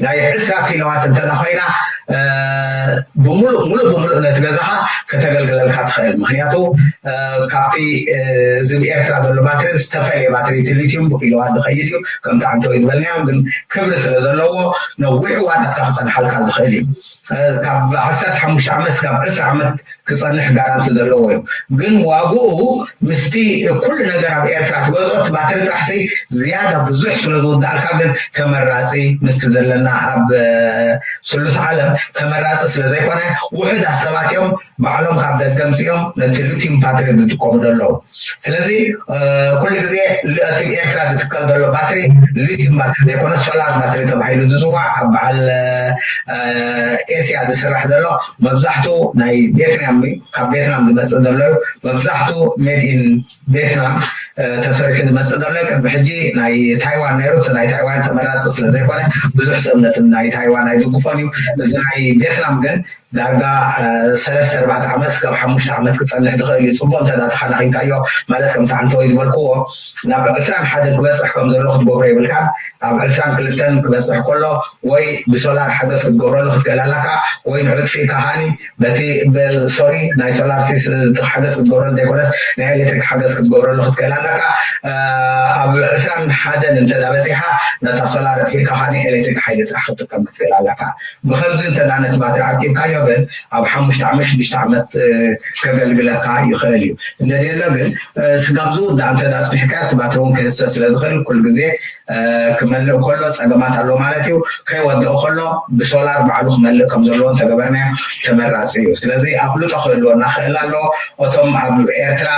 ናይ ዕስራ ኪሎዋት እንተ ኮይና ብምሉእ ሙሉእ ብምሉእ ነቲ ገዛኻ ከተገልግለልካ ትኽእል። ምክንያቱ ካብቲ እዚ ኤርትራ ዘሎ ባትሪ ዝተፈለየ ባትሪ እቲ ሊቲዩም ብኪሎዋት ዝኸይድ እዩ። ከምቲ ዓንተወይ ዝበልናዮ ግን ክብሪ ስለ ዘለዎ ነዊሕ ዋናትካ ክፀንሓልካ ዝኽእል እዩ። ካብ ዓሰርተ ሓሙሽተ ዓመት ስጋብ ዕስራ ዓመት ክፀንሕ ጋራንቲ ዘለዎ እዩ። ግን ዋግኡ ምስቲ ኩሉ ነገር ኣብ ኤርትራ ትገዝኦ እቲ ባትሪ ጥራሕሲ ዝያዳ ብዙሕ ስለ ዝውድኣልካ ግን ተመራፂ ምስቲ ዘለና ኣብ ስሉስ ዓለም ተመራፂ ስለ ዘይኮነ ውሑዳት ሰባት እዮም ባዕሎም ካብ ደገ ምፅኦም ነቲ ሊቲዩም ባትሪ ዝጥቀሙ ዘለዉ። ስለዚ ኩሉ ግዜ እቲ ኤርትራ ዝትከል ዘሎ ባትሪ ሊቲዩም ባትሪ ዘይኮነ ሶላር ባትሪ ተባሂሉ ዝፅዋዕ ኣብ በዓል ኤስያ ዝስራሕ ዘሎ መብዛሕቱ ናይ ቬትናም እዩ። ካብ ቬትናም ዝመፅእ ዘሎ እዩ። መብዛሕቱ ሜድ ኢን ቬትናም ተሰሪሑ ዝመፅእ ዘሎ እዩ። ቅድሚ ሕጂ ናይ ታይዋን ነይሩ። እቲ ናይ ታይዋን ተመራፂ ስለ ዘይኮነ ብዙሕ ሰብ ነቲ ናይ ታይዋን ኣይድግፎን እዩ። እዚ ናይ ቬትናም ግን ዳርጋ ሰለስተ ኣርባዕተ ዓመት ካብ ሓሙሽተ ዓመት ክፀንሕ ዝኽእል እዩ። ፅቡቅ እንተ ተሓናኺንካዮ ማለት ከምቲ ዓንተወይ ዝበልክዎ ናብ ዕስራን ሓደን ክበፅሕ ከም ዘሎ ክትገብሮ የብልካን። ኣብ ዕስራን ክልተን ክበፅሕ ከሎ ወይ ብሶላር ሓገዝ ክትገብረሉ ክትክእል ኣለካ ወይ ንዕጥፊ ካሃኒ በቲ ሶሪ ናይ ሶላር ሓገዝ ክትገብረሉ ዘይኮነስ ናይ ኤሌክትሪክ ሓገዝ ክትገብረሉ ክትክእል ኣለ። ኣብ ዕስራን ሓደን እንተ በፂሓ ነታ ሶላር ኣጥፊእካ ከዓ ኤሌክትሪክ ሓይሊ ጥራሕ ክትጥቀም ክትክእል ኣለካ። ብከምዚ እንተ ነቲ ባትሪ ዓቂብካዮ ግን ኣብ ሓሙሽተ ዓመት ሽዱሽተ ዓመት ከገልግለካ ይኽእል እዩ። እንደደሎ ግን ስጋብ ዝውዳእ እንተ ኣፅኒሕካ እቲ ባትሪ እውን ክህሰ ስለ ዝኽእል ኩሉ ግዜ ክመልእ ከሎ ፀገማት ኣሎ ማለት እዩ። ከይወድኦ ከሎ ብሶላር ባዕሉ ክመልእ ከም ዘለዎ እንተገበርናዮ ተመራፂ እዩ። ስለዚ ኣፍልጦ ክህልወና ክእል ኣሎ። እቶም ኣብ ኤርትራ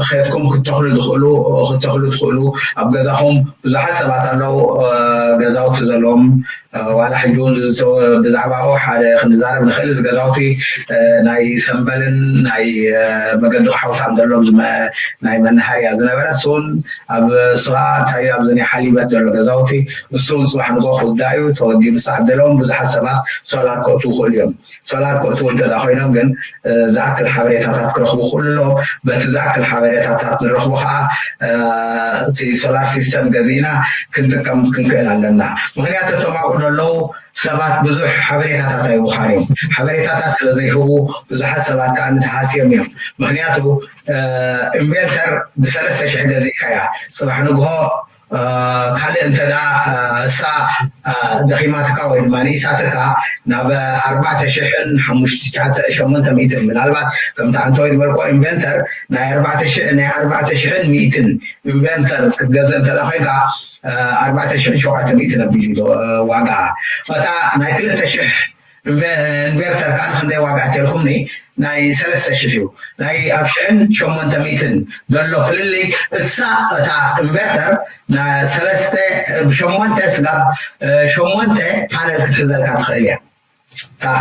ከድኩም ክትተኽሉ ትኽእሉ ክትተኽሉ ትኽእሉ ኣብ ገዛኹም ብዙሓት ሰባት ኣለዉ ገዛውቲ ዘለዎም ዋላ ሕጂ እውን ብዛዕባኡ ሓደ ክንዛረብ ንኽእል እዚ ገዛውቲ ናይ ሰንበልን ናይ መገዲ ክሓውታን ዘሎ ናይ መናሃርያ ዝነበረ እሱን ኣብ ስዋ እንታይ ኣብዚ ናይ ሓሊበት ዘሎ ገዛውቲ እሱን ፅባሕ ንጎ ክውዳእ እዩ ተወዲኡ ንሳዕ ዘለዎም ብዙሓት ሰባት ሶላር ከእትዉ ይኽእሉ እዮም። ሶላር ከእትዉ እንተ ኮይኖም ግን ዝኣክል ሓበሬታታት ክረኽቡ ክእሉ ኣለዎም። በቲ ዝኣክል ሓበሬታታት ንረኽቡ ከዓ እቲ ሶላር ሲስተም ገዚእና ክንጥቀም ክንክእል ኣለና። ምክንያቱ እቶም ኣብኡ ዘለዉ ሰባት ብዙሕ ሓበሬታታት ኣይቡኻን እዮም። ሓበሬታታት ስለ ዘይህቡ ብዙሓት ሰባት ከዓ ንተሃስዮም እዮም። ምክንያቱ ኢንቨንተር ብሰለስተ ሽሕ ገዚእካያ ፅባሕ ንግሆ ካልእ እንተ እሳ ደኺማትካ ወይ ድማ ንኢሳትካ ናብ ኣርባዕተ ሽሕን ሓሙሽተ ሸሞንተ ሚእትን ምናልባት ከምቲ ኣንተ ወይ ዝበልኮ ኢንቨንተር ናይ ኣርባዕተ ሽሕ ናይ ኣርባዕተ ሽሕን ሚእትን ኢንቨንተር ክትገዝእ እንተ ኮይንካ ኣርባዕተ ሽሕን ሸውዓተ ሚእትን ኣቢሉ ዋጋ እታ ናይ ክልተ ሽሕ ኢንቨርተር ከዓ ንክንደይ ዋጋ ኣትልኩምኒ ናይ ሰለስተ ሽሕ እዩ ናይ ኣብ ሽሕን ሸሞንተ ሚእትን ዘሎ ፍልልይ እሳ እታ ኢንቨርተር ሰለስተ ብሸሞንተ ስጋብ ሸሞንተ ፓነል ክትሕዘልካ ትኽእል እያ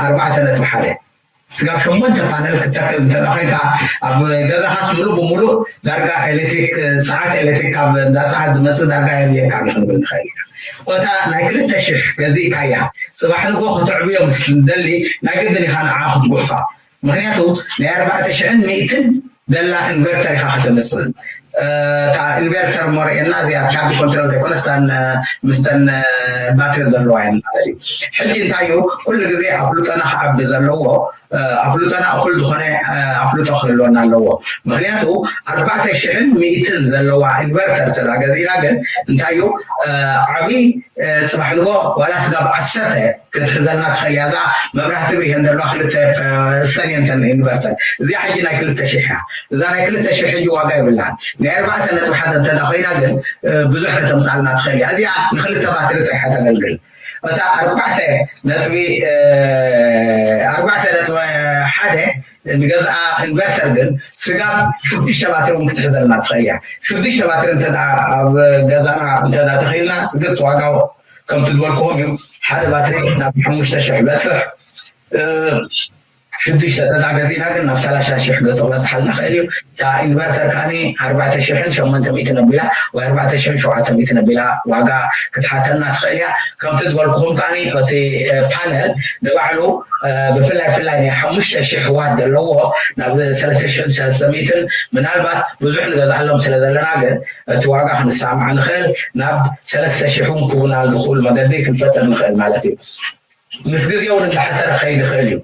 ኣርባዕተ ነጥቢ ሓደ ስጋብ ሸሞንተ ፓነል ክትተክል እንተ ኮይንካ ኣብ ገዛኻስ ሙሉእ ብሙሉእ ዳርጋ ኤሌክትሪክ ሰዓት ኤሌክትሪክ ካብ እንዳ ሰዓት ዝመፅእ ዳርጋ የድልየካ ክንብል ንኽእል ኢና እታ ናይ ክልተ ሽሕ ገዚእካያ ፅባሕ ንጎ ከተዕብዮ ምስ ደሊ ናይ ግድን ኢኻ ንዓ ክትጉሕፋ ምክንያቱ ናይ ኣርባዕተ ሽሕን ሚእትን ደላ ኢንቨርተር ኢኻ ከተምፅእ እታ ኢንቨርተር ሞርእየና እዚኣ ቻርጅ ኮንትሮል ዘይኮነስ ምስተን ባትሪ ዘለዋ እየን ማለት እዩ ሕጂ እንታይ እዩ ኩሉ ግዜ ኣፍልጦና ክዓቢ ዘለዎ ኣፍልጦና እኩል ዝኾነ ኣፍልጦ ክህልወና ኣለዎ ምክንያቱ ኣርባዕተ ሽሕን ሚእትን ዘለዋ ኢንቨርተር ተዳ ገዚእና ግን እንታይ እዩ ዓብይ ፅባሕ ንጎ ዋላ ስጋብ ዓሰርተ ክትሕዘልና ትኽእል እያ እዛ መብራህቲ ብሪሀን ዘለዋ ክልተ ሰንየንተን ኢንቨርተር እዚኣ ሕጂ ናይ ክልተ ሽሕ እያ እዛ ናይ ክልተ ሽሕ ሕጂ ዋጋ የብላን ናይ ኣርባዕተ ነጥቢ ሓደ እንተዳ ኮይና ግን ብዙሕ ከተምፃልና ትኽእል እያ እዚኣ ንክልተ ባትሪ ጥራሕ ተገልግል እታ ኣርባዕተ ነጥቢ ኣርባዕተ ነጥቢ ሓደ ንገዝኣ ኢንቨርተር ግን ስጋብ ሽዱሽተ ባትሪ እውን ክትሕዘልና ትኽእል እያ ሽዱሽተ ባትሪ እንተ ኣብ ገዛና እንተ ተኽኢልና ርግፅቲ ዋጋ ከምቲ ዝበልክኹም እዩ ሓደ ባትሪ ናብ ሓሙሽተ ሽሕ በፅሕ ሽዱሽተ ተዛ ገዚእና ግን ናብ ሰላሳ ሽሕ ገፅ ክበፅሓልና ክእል እዩ እታ ኢንቨርተር ከዓኒ ኣርባዕተ ሽሕን ሸሞንተ ሚእትን ኣቢላ ወይ ኣርባዕተ ሽሕን ሸውዓተ ሚእትን ኣቢላ ዋጋ ክትሓተና ትኽእል እያ ከምቲ ዝበልኩኹም ከዓኒ እቲ ፓነል ንባዕሉ ብፍላይ ፍላይ ናይ ሓሙሽተ ሽሕ ዋት ዘለዎ ናብ ሰለስተ ሽሕን ሰለስተ ሚእትን ምናልባት ብዙሕ ንገዝኣሎም ስለ ዘለና ግን እቲ ዋጋ ክንሰማማዕ ንኽእል ናብ ሰለስተ ሽሕ እውን ክውናል ዝኽእሉ መገዲ ክንፈጥር ንኽእል ማለት እዩ ምስ ግዜ እውን እንዳሓሰረ ክኸይድ ይኽእል እዩ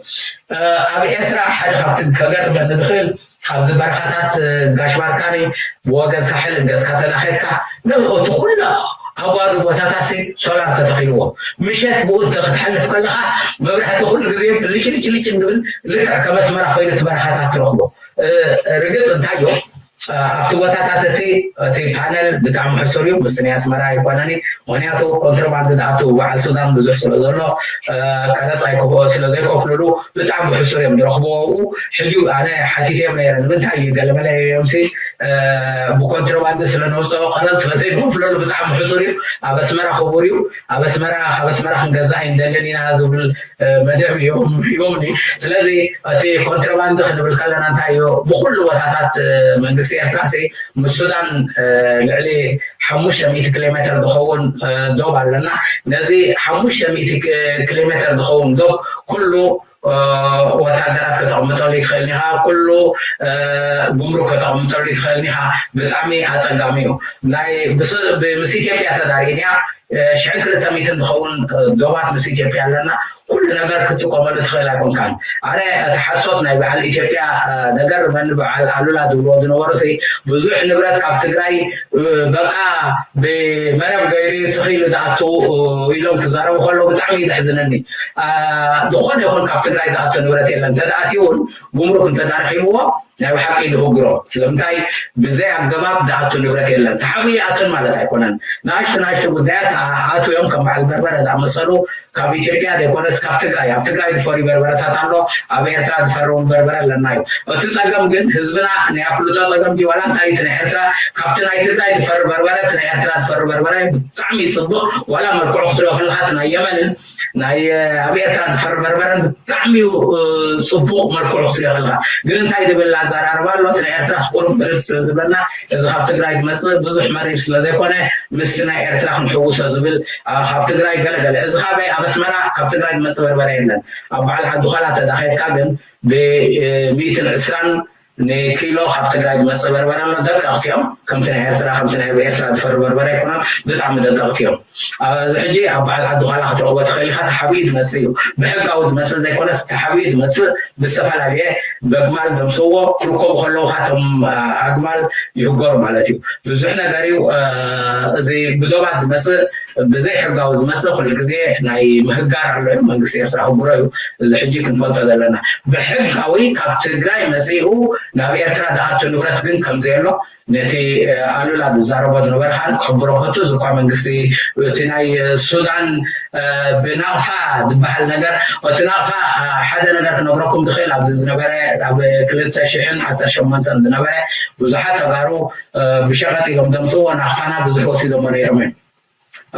ኣብ ኤርትራ ሓደ ካብቲ ከገርመኒ ዝኽእል ኣብዚ በረኻታት ጋሽ ባርካኒ ብወገን ሳሕል እንገስካ ተዳኸድካ እቲ ኩሉ ኣጓዱ ቦታታሲ ሶላር ተተኺልዎ ምሸት ብኡ እንተ ክትሓልፍ ከለኻ መብራህቲ ኩሉ ግዜ ልጭልጭልጭ እንብል ልክዕ ከም ኣስመራ ኮይኑ እቲ በረኻታት ትረኽቦ ርግፅ እንታዮ ኣብቲ ቦታታት እቲ እቲ ፓነል ብጣዕሚ ሕሱር እዩ ምስቲ ናይ ኣስመራ ኣይኮነን ምክንያቱ ኮንትሮባንድ ዝኣቱ በዓል ሱዳን ብዙሕ ስለ ዘሎ ቀረፅ ኣይክፍኦ ስለ ዘይከፍልሉ ብጣዕሚ ብሕሱር እዮም ዝረኽብዎ ኣብኡ ሕጂ ኣነ ሓቲተዮም ነይረ ንምንታይ እዩ ገለመለ እዮም ሲ ብኮንትሮባንድ ስለ ነውፅኦ ቀረፅ ስለ ዘይንከፍለሉ ብጣዕሚ ሕሱር እዩ ኣብ ኣስመራ ክቡር እዩ ኣብ ኣስመራ ካብ ኣስመራ ክንገዛእ ኣይንደልን ኢና ዝብል መደብ እዮም ሂቦምኒ ስለዚ እቲ ኮንትሮባንድ ክንብል ከለና እንታይ እዩ ብኩሉ ቦታታት መንግስቲ ኤርትራ ሲ ምስ ሱዳን ልዕሊ ሓሙሽተ ሚእቲ ኪሎ ሜትር ዝኸውን ዶብ ኣለና ነዚ ሓሙሽተ ሚእቲ ኪሎ ሜትር ዝኸውን ዶብ ኩሉ ወታደራት ከተቕምጠሉ ይትኽእል ኢኻ ኩሉ ጉምሩክ ከተቕምጠሉ ይትኽእል ኢኻ ብጣዕሚ ኣፀጋሚ እዩ ናይ ምስ ኢትዮጵያ ተዳሪእንያ ሽሕን ክልተ ሚእትን ዝኸውን ዶባት ምስ ኢትዮጵያ ኣለና ኩሉ ነገር ክትጥቀመሉ ትኽእል ኣይኮንካን። ኣነ እቲ ሓሶት ናይ በዓል ኢትዮጵያ ነገር መን በዓል ኣሉላ ዝብልዎ ዝነበሩ ሲ ብዙሕ ንብረት ካብ ትግራይ በቃ ብመረብ ገይሩ ትኽኢሉ ዝኣቱ ኢሎም ክዛረቡ ከለዉ ብጣዕሚ እዩ ዘሕዝነኒ። ዝኾነ ይኹን ካብ ትግራይ ዝኣቱ ንብረት የለን። እንተደኣትዩ እውን ጉምሩክ እንተዳረኺብዎ ናይ ብሓቂ ድህግሮ። ስለምንታይ ብዘይ ኣገባብ ዝኣቱ ንብረት የለን። ተሓብኡ ይኣቱን ማለት ኣይኮነን። ንኣሽቱ ንኣሽቱ ጉዳያት ኣትዮም ከም በዓል በርበረ ዝኣመሰሉ ካብ ኢትዮጵያ ዘይኮነስ ካብ ትግራይ፣ ኣብ ትግራይ ዝፈርዩ በርበረታት ኣሎ፣ ኣብ ኤርትራ ዝፈርውን በርበረ ኣለና እዩ። እቲ ጸገም ግን ህዝብና ናይ ኣፍልጦ ጸገም ድዩ ዋላ እንታይ እቲ ናይ ኤርትራ ካብቲ ናይ ትግራይ ዝፈሪ በርበረ እቲ ናይ ኤርትራ ዝፈሪ በርበረ ብጣዕሚ ይጽብቕ። ዋላ መልክዑ ክትሪኦ ከለኻ እቲ ናይ የመንን ናይ ኣብ ኤርትራ ዝፈሪ በርበረን ብጣዕሚ እዩ ጽቡቕ መልክዑ ክትሪኦ ከለኻ። ግን እንታይ ዝብል ኣዘራርባ ኣሎ? እቲ ናይ ኤርትራ ቁሩብ ብርድ ስለ ዝብለና እዚ ካብ ትግራይ ዝመጽእ ብዙሕ መሪር ስለ ዘይኮነ ምስቲ ናይ ኤርትራ ክንሕውሶ ዝብል ካብ ትግራይ ገለገለ እዚ ካበይ ኣብ ኣስመራ ካብ ትግራይ ዝመጽእ በርበረ የለን። ኣብ በዓል ዓዲ ዃላ ተዳኸየትካ ግን ብሚእትን ዕስራን ንኪሎ ካብ ትግራይ ዝመፅእ በርበረ ኣሎ። ደቀቕቲ እዮም። ከምቲ ናይ ኤርትራ ከምቲ ናይ ኤርትራ ዝፈሪ በርበረ ኣይኮነን። ብጣዕሚ ደቀቕቲ እዮም። ኣብዚ ሕጂ ኣብ በዓል ዓዲ ዃላ ክትረኽቦ ትኽእል ኢኻ። ተሓቢኡ ዝመፅእ እዩ። ብሕጋዊ ዝመፅእ ዘይኮነስ ተሓቢኡ ዝመፅእ ብዝተፈላለየ በግማል ዘምስዎ ክርከቡ ከለዉ ካቶም ኣግማል ይህገሩ ማለት እዩ። ብዙሕ ነገር እዩ። እዚ ብዶባት ዝመፅእ ብዘይ ሕጋዊ ዝመፅእ ኩሉ ግዜ ናይ ምህጋር ኣሎ እዩ። መንግስቲ ኤርትራ ህጉሮ እዩ። እዚ ሕጂ ክንፈልጦ ዘለና ብሕጋዊ ካብ ትግራይ መፂኡ ናብ ኤርትራ ዝኣቱ ንብረት ግን ከምዘየሎ ነቲ ኣሉላ ዝዛረቦ ዝነበረ ከዓ ክሕብሮ ፈቱ። እዚ እኳ መንግስቲ እቲ ናይ ሱዳን ብናቕፋ ዝበሃል ነገር እቲ ናቕፋ ሓደ ነገር ክነግረኩም ዝኽእል ኣብዚ ዝነበረ ኣብ ክልተ ሽሕን ዓሰርተ ሸሞንተን ዝነበረ ብዙሓት ተጋሩ ብሸቐጥ ኢሎም ዘምፅዎ ናቕፋና ብዙሕ ወሲዶሞ ነይሮም እዮም።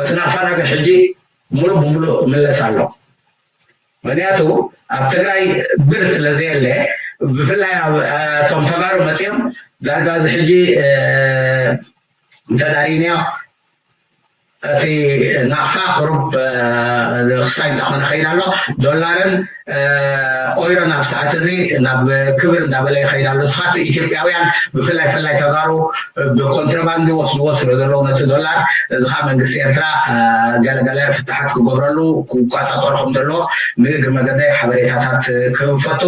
እቲ ናቕፋና ግን ሕጂ ሙሉእ ብሙሉእ ምለስ ኣሎ። ምክንያቱ ኣብ ትግራይ ብር ስለ ዘየለ ብፍላይ እቶም ተጋሩ መፅኦም ዳርጋ እዚ ሕጂ እንተዳሪንዮ እቲ ናቕፋ ቁሩብ ክሳይ እንዳኾነ ኸይድ ኣሎ። ዶላርን ኦይሮን ኣብ ሰዓት እዚ ናብ ክብር እንዳበለ ይኸይድ ኣሎ። ስኻት ኢትዮጵያውያን ብፍላይ ፍላይ ተጋሩ ብኮንትሮባንድ ወስድዎ ስለ ዘለዉ ነቲ ዶላር እዚ ከዓ መንግስቲ ኤርትራ ገለገለ ፍትሓት ክገብረሉ ክቋፃፀሮ ከም ዘለዎ ንእግሪ መገዳይ ሓበሬታታት ክህብ ፈቱ።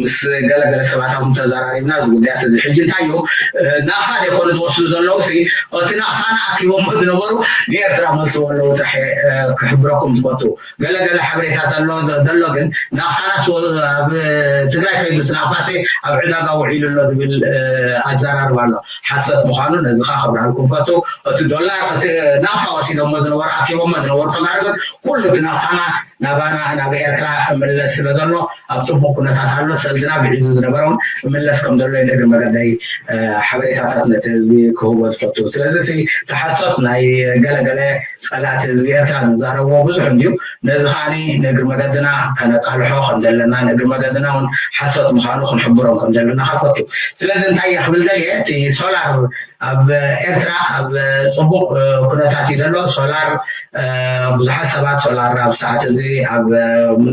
ምስ ገለገለ ሰባት ኣኹም ተዘራሪብና እዚ ጉዳያት እዚ ሕጂ እንታይ እዩ ናቕፋ ዘይኮኑ ዝወስዱ ዘለዉ ሲ እቲ ናቕፋና ኣኪቦሞ ዝነበሩ ንኤርትራ መልስዎ ኣለዉ ጥራሕ ክሕብረኩም ዝፈቱ። ገለገለ ሓበሬታ ዘሎ ዘሎ ግን ናቕፋና ኣብ ትግራይ ከይዱ እቲ ናቕፋ ሲ ኣብ ዕዳጋ ውዒሉ ኣሎ ዝብል ኣዘራርባ ኣሎ። ሓሰት ምዃኑ ነዚ ካ ክብርሃልኩም ፈቱ። እቲ ዶላር እቲ ናቕፋ ወሲዶሞ ዝነበሩ ኣኪቦሞ ዝነበሩ ተጋሩ ግን ኩሉ እቲ ናቕፋና ናባና ናብ ኤርትራ እምለስ ስለ ዘሎ ኣብ ፅቡቅ ኩነታት ኣሎ። ሰልድና ግዒዙ ዝነበረ እውን እምለስ ከም ዘሎ እዩ ንእግሪ መገደይ ሓበሬታታት ነቲ ህዝቢ ክህቦ ዝፈቱ። ስለዚ ሲ ተሓሶት ናይ ገለገለ ፀላእቲ ህዝቢ ኤርትራ ዝዛረብዎ ብዙሕ እንድዩ። ነዚ ከዓኒ ንእግሪ መገድና ከነቃልሖ ከም ዘለና ንእግሪ መገድና እውን ሓሶት ምዃኑ ክንሕብሮም ከም ዘለና ከፈቱ። ስለዚ እንታይ እየ ክብል ደልየ እቲ ሶላር ኣብ ኤርትራ ኣብ ፅቡቅ ኩነታት እዩ ዘሎ። ሶላር ብዙሓት ሰባት ሶላር ኣብ ሰዓት እዚ ኣብ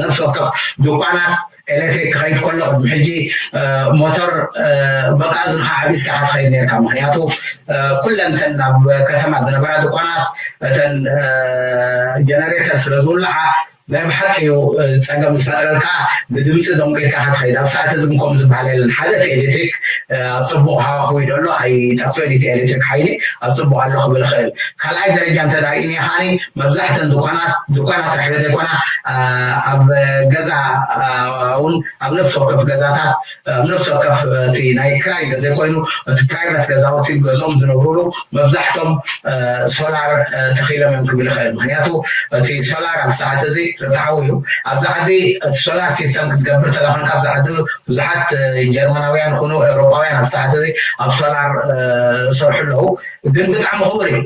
ነፍሲ ወከፍ ድኳናት ኤሌክትሪክ ክኸይድ ከሎ ቅድሚ ሕጂ ሞተር በቃ እዝንኻ ዓቢስካ ኢኻ ትኸይድ ነርካ። ምክንያቱ ኩለን እተን ኣብ ከተማ ዝነበራ ድኳናት እተን ጀነሬተር ስለ ዝውልዓ ናይ ብሓቂ እዩ ፀገም ዝፈጥረልካ። ብድምፂ ደንቂርካ ኢኻ ትኸይድ። ኣብ ሰዓት እዚ ግን ከምኡ ዝበሃል የለን። ሓደ እቲ ኤሌክትሪክ ኣብ ፅቡቕ ሃዋህው እዩ ዘሎ ኣይጠፍእን እቲ ኤሌክትሪክ ሓይሊ ኣብ ፅቡቕ ኣሎ ክብል ይኽእል። ካልኣይ ደረጃ እንተ ርኢናዮ ከዓኒ መብዛሕተን ድኳናት ድኳናት ጥራሕ ዘይኮና ኣብ ገዛ እውን ኣብ ነፍሲ ወከፍ ገዛታት ኣብ ነፍሲ ወከፍ እቲ ናይ ክራይ ዘይኮይኑ እቲ ፕራይቨት ገዛውቲ ገዝኦም ዝነብሩሉ መብዛሕቶም ሶላር ተኺሎም እዮም ክብል ይኽእል። ምክንያቱ እቲ ሶላር ኣብ ሰዓት እዚ ርትዓዊ እዩ። ኣብዚ ዓዲ እቲ ሶላር ሲስተም ክትገብር ተለኾንካ ኣብዚ ዓዲ ብዙሓት ጀርመናውያን ይኹኑ ኤውሮጳውያን ኣብ ሰዓት እዚ ኣብ ሶላር ሰርሑ ኣለዉ። ግን ብጣዕሚ ክቡር እዩ።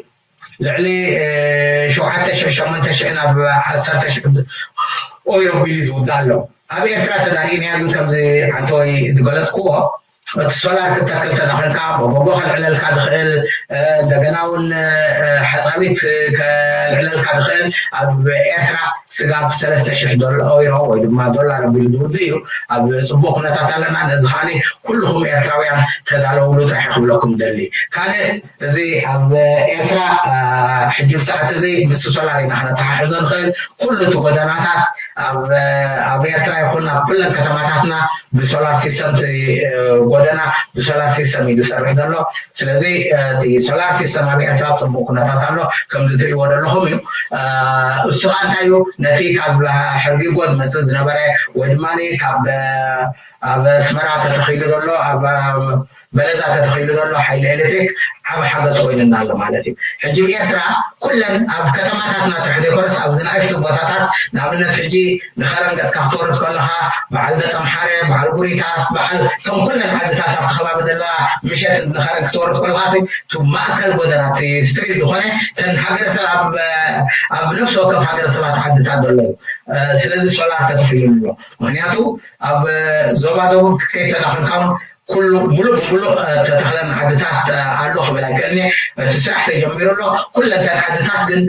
ልዕሊ ሸውዓተ ሽሕ ሸሞንተ ሽሕ ናብ ዓሰርተ ሽሕ ኦይሮ ቢል እዩ ዝውዳእ ኣሎ። ኣብ ኤርትራ ተዳሪእናያ ግን ከምዚ ዓንተወይ ዝገለጽክዎ እቲ ሶላር ክትተክል ተዳኺልካ መጎጎ ከልዕለልካ ዝኽእል፣ እንደገና እውን ሓፃዊት ከልዕለልካ ዝኽእል ኣብ ኤርትራ ስጋብ ሰለስተ ሽሕ ዶላር ወይ ድማ ዶላር ኣቢሉ ዝውድእ እዩ። ኣብ ፅቡቅ ኩነታት ኣለና። ነዚ ከዓ ኩልኹም ኤርትራውያን ተዳለውሉ ጥራሕ ክብለኩም ደሊ። ካልእ እዚ ኣብ ኤርትራ ሕጂ ብሰዓት እዚ ምስ ሶላር ኢና ክነተሓሕዞ ንኽእል። ኩሉ እቲ ጎደናታት ኣብ ኤርትራ ይኹን ኣብ ኩለን ከተማታትና ብሶላር ሲስተም ጎደና ብሶላር ሲስተም እዩ ዝሰርሕ ዘሎ። ስለዚ እቲ ሶላር ሲስተም ኣብ ኤርትራ ፅቡቅ ኩነታት ኣሎ። ከምዚ ትሪእዎ ዘለኹም እዩ። እሱ ከዓ እንታይ እዩ? ነቲ ካብ ሕርጊጎ ዝመፅእ ዝነበረ ወይ ድማ ካብ ኣብ ኣስመራ ተተኺሉ ዘሎ ኣብ በለዛ ተተኺሉ ዘሎ ሓይሊ ኤሌክትሪክ ዓብ ሓገዝ ኮይኑና ኣሎ ማለት እዩ። ሕጂ ብኤርትራ ኩለን ኣብ ከተማታትና ጥራሕ ዘይኮነስ ኣብዚ ንኣሽቱ ቦታታት ንኣብነት ሕጂ ንኸረን ገፅካ ክትወርድ ከለኻ በዓል ደቀምሓረ በዓል ጉሪታት በዓል እቶም ኩለን ዓድታት ኣብቲ ከባቢ ዘለዋ ምሸት ንኸረን ክትወርድ ከለኻ እቲ ማእከል ጎደና እቲ ስትሪት ዝኾነ ተን ሃገረሰብ ኣብ ነፍሲ ወከፍ ሃገረሰባት ዓድታት ዘሎ እዩ። ስለዚ ሶላር ተተኺሉ ኣሎ። ምክንያቱ ኣብ ዞባ ደቡብ ክትከይድ ተዳኺልካ እውን ኩሉ ሙሉእ ብሙሉእ ተተኽለን ዓድታት ኣሎ ክብል ኣይክእልኒ። እቲ ስራሕ ተጀሚሩ ኣሎ። ኩለንተን ዓድታት ግን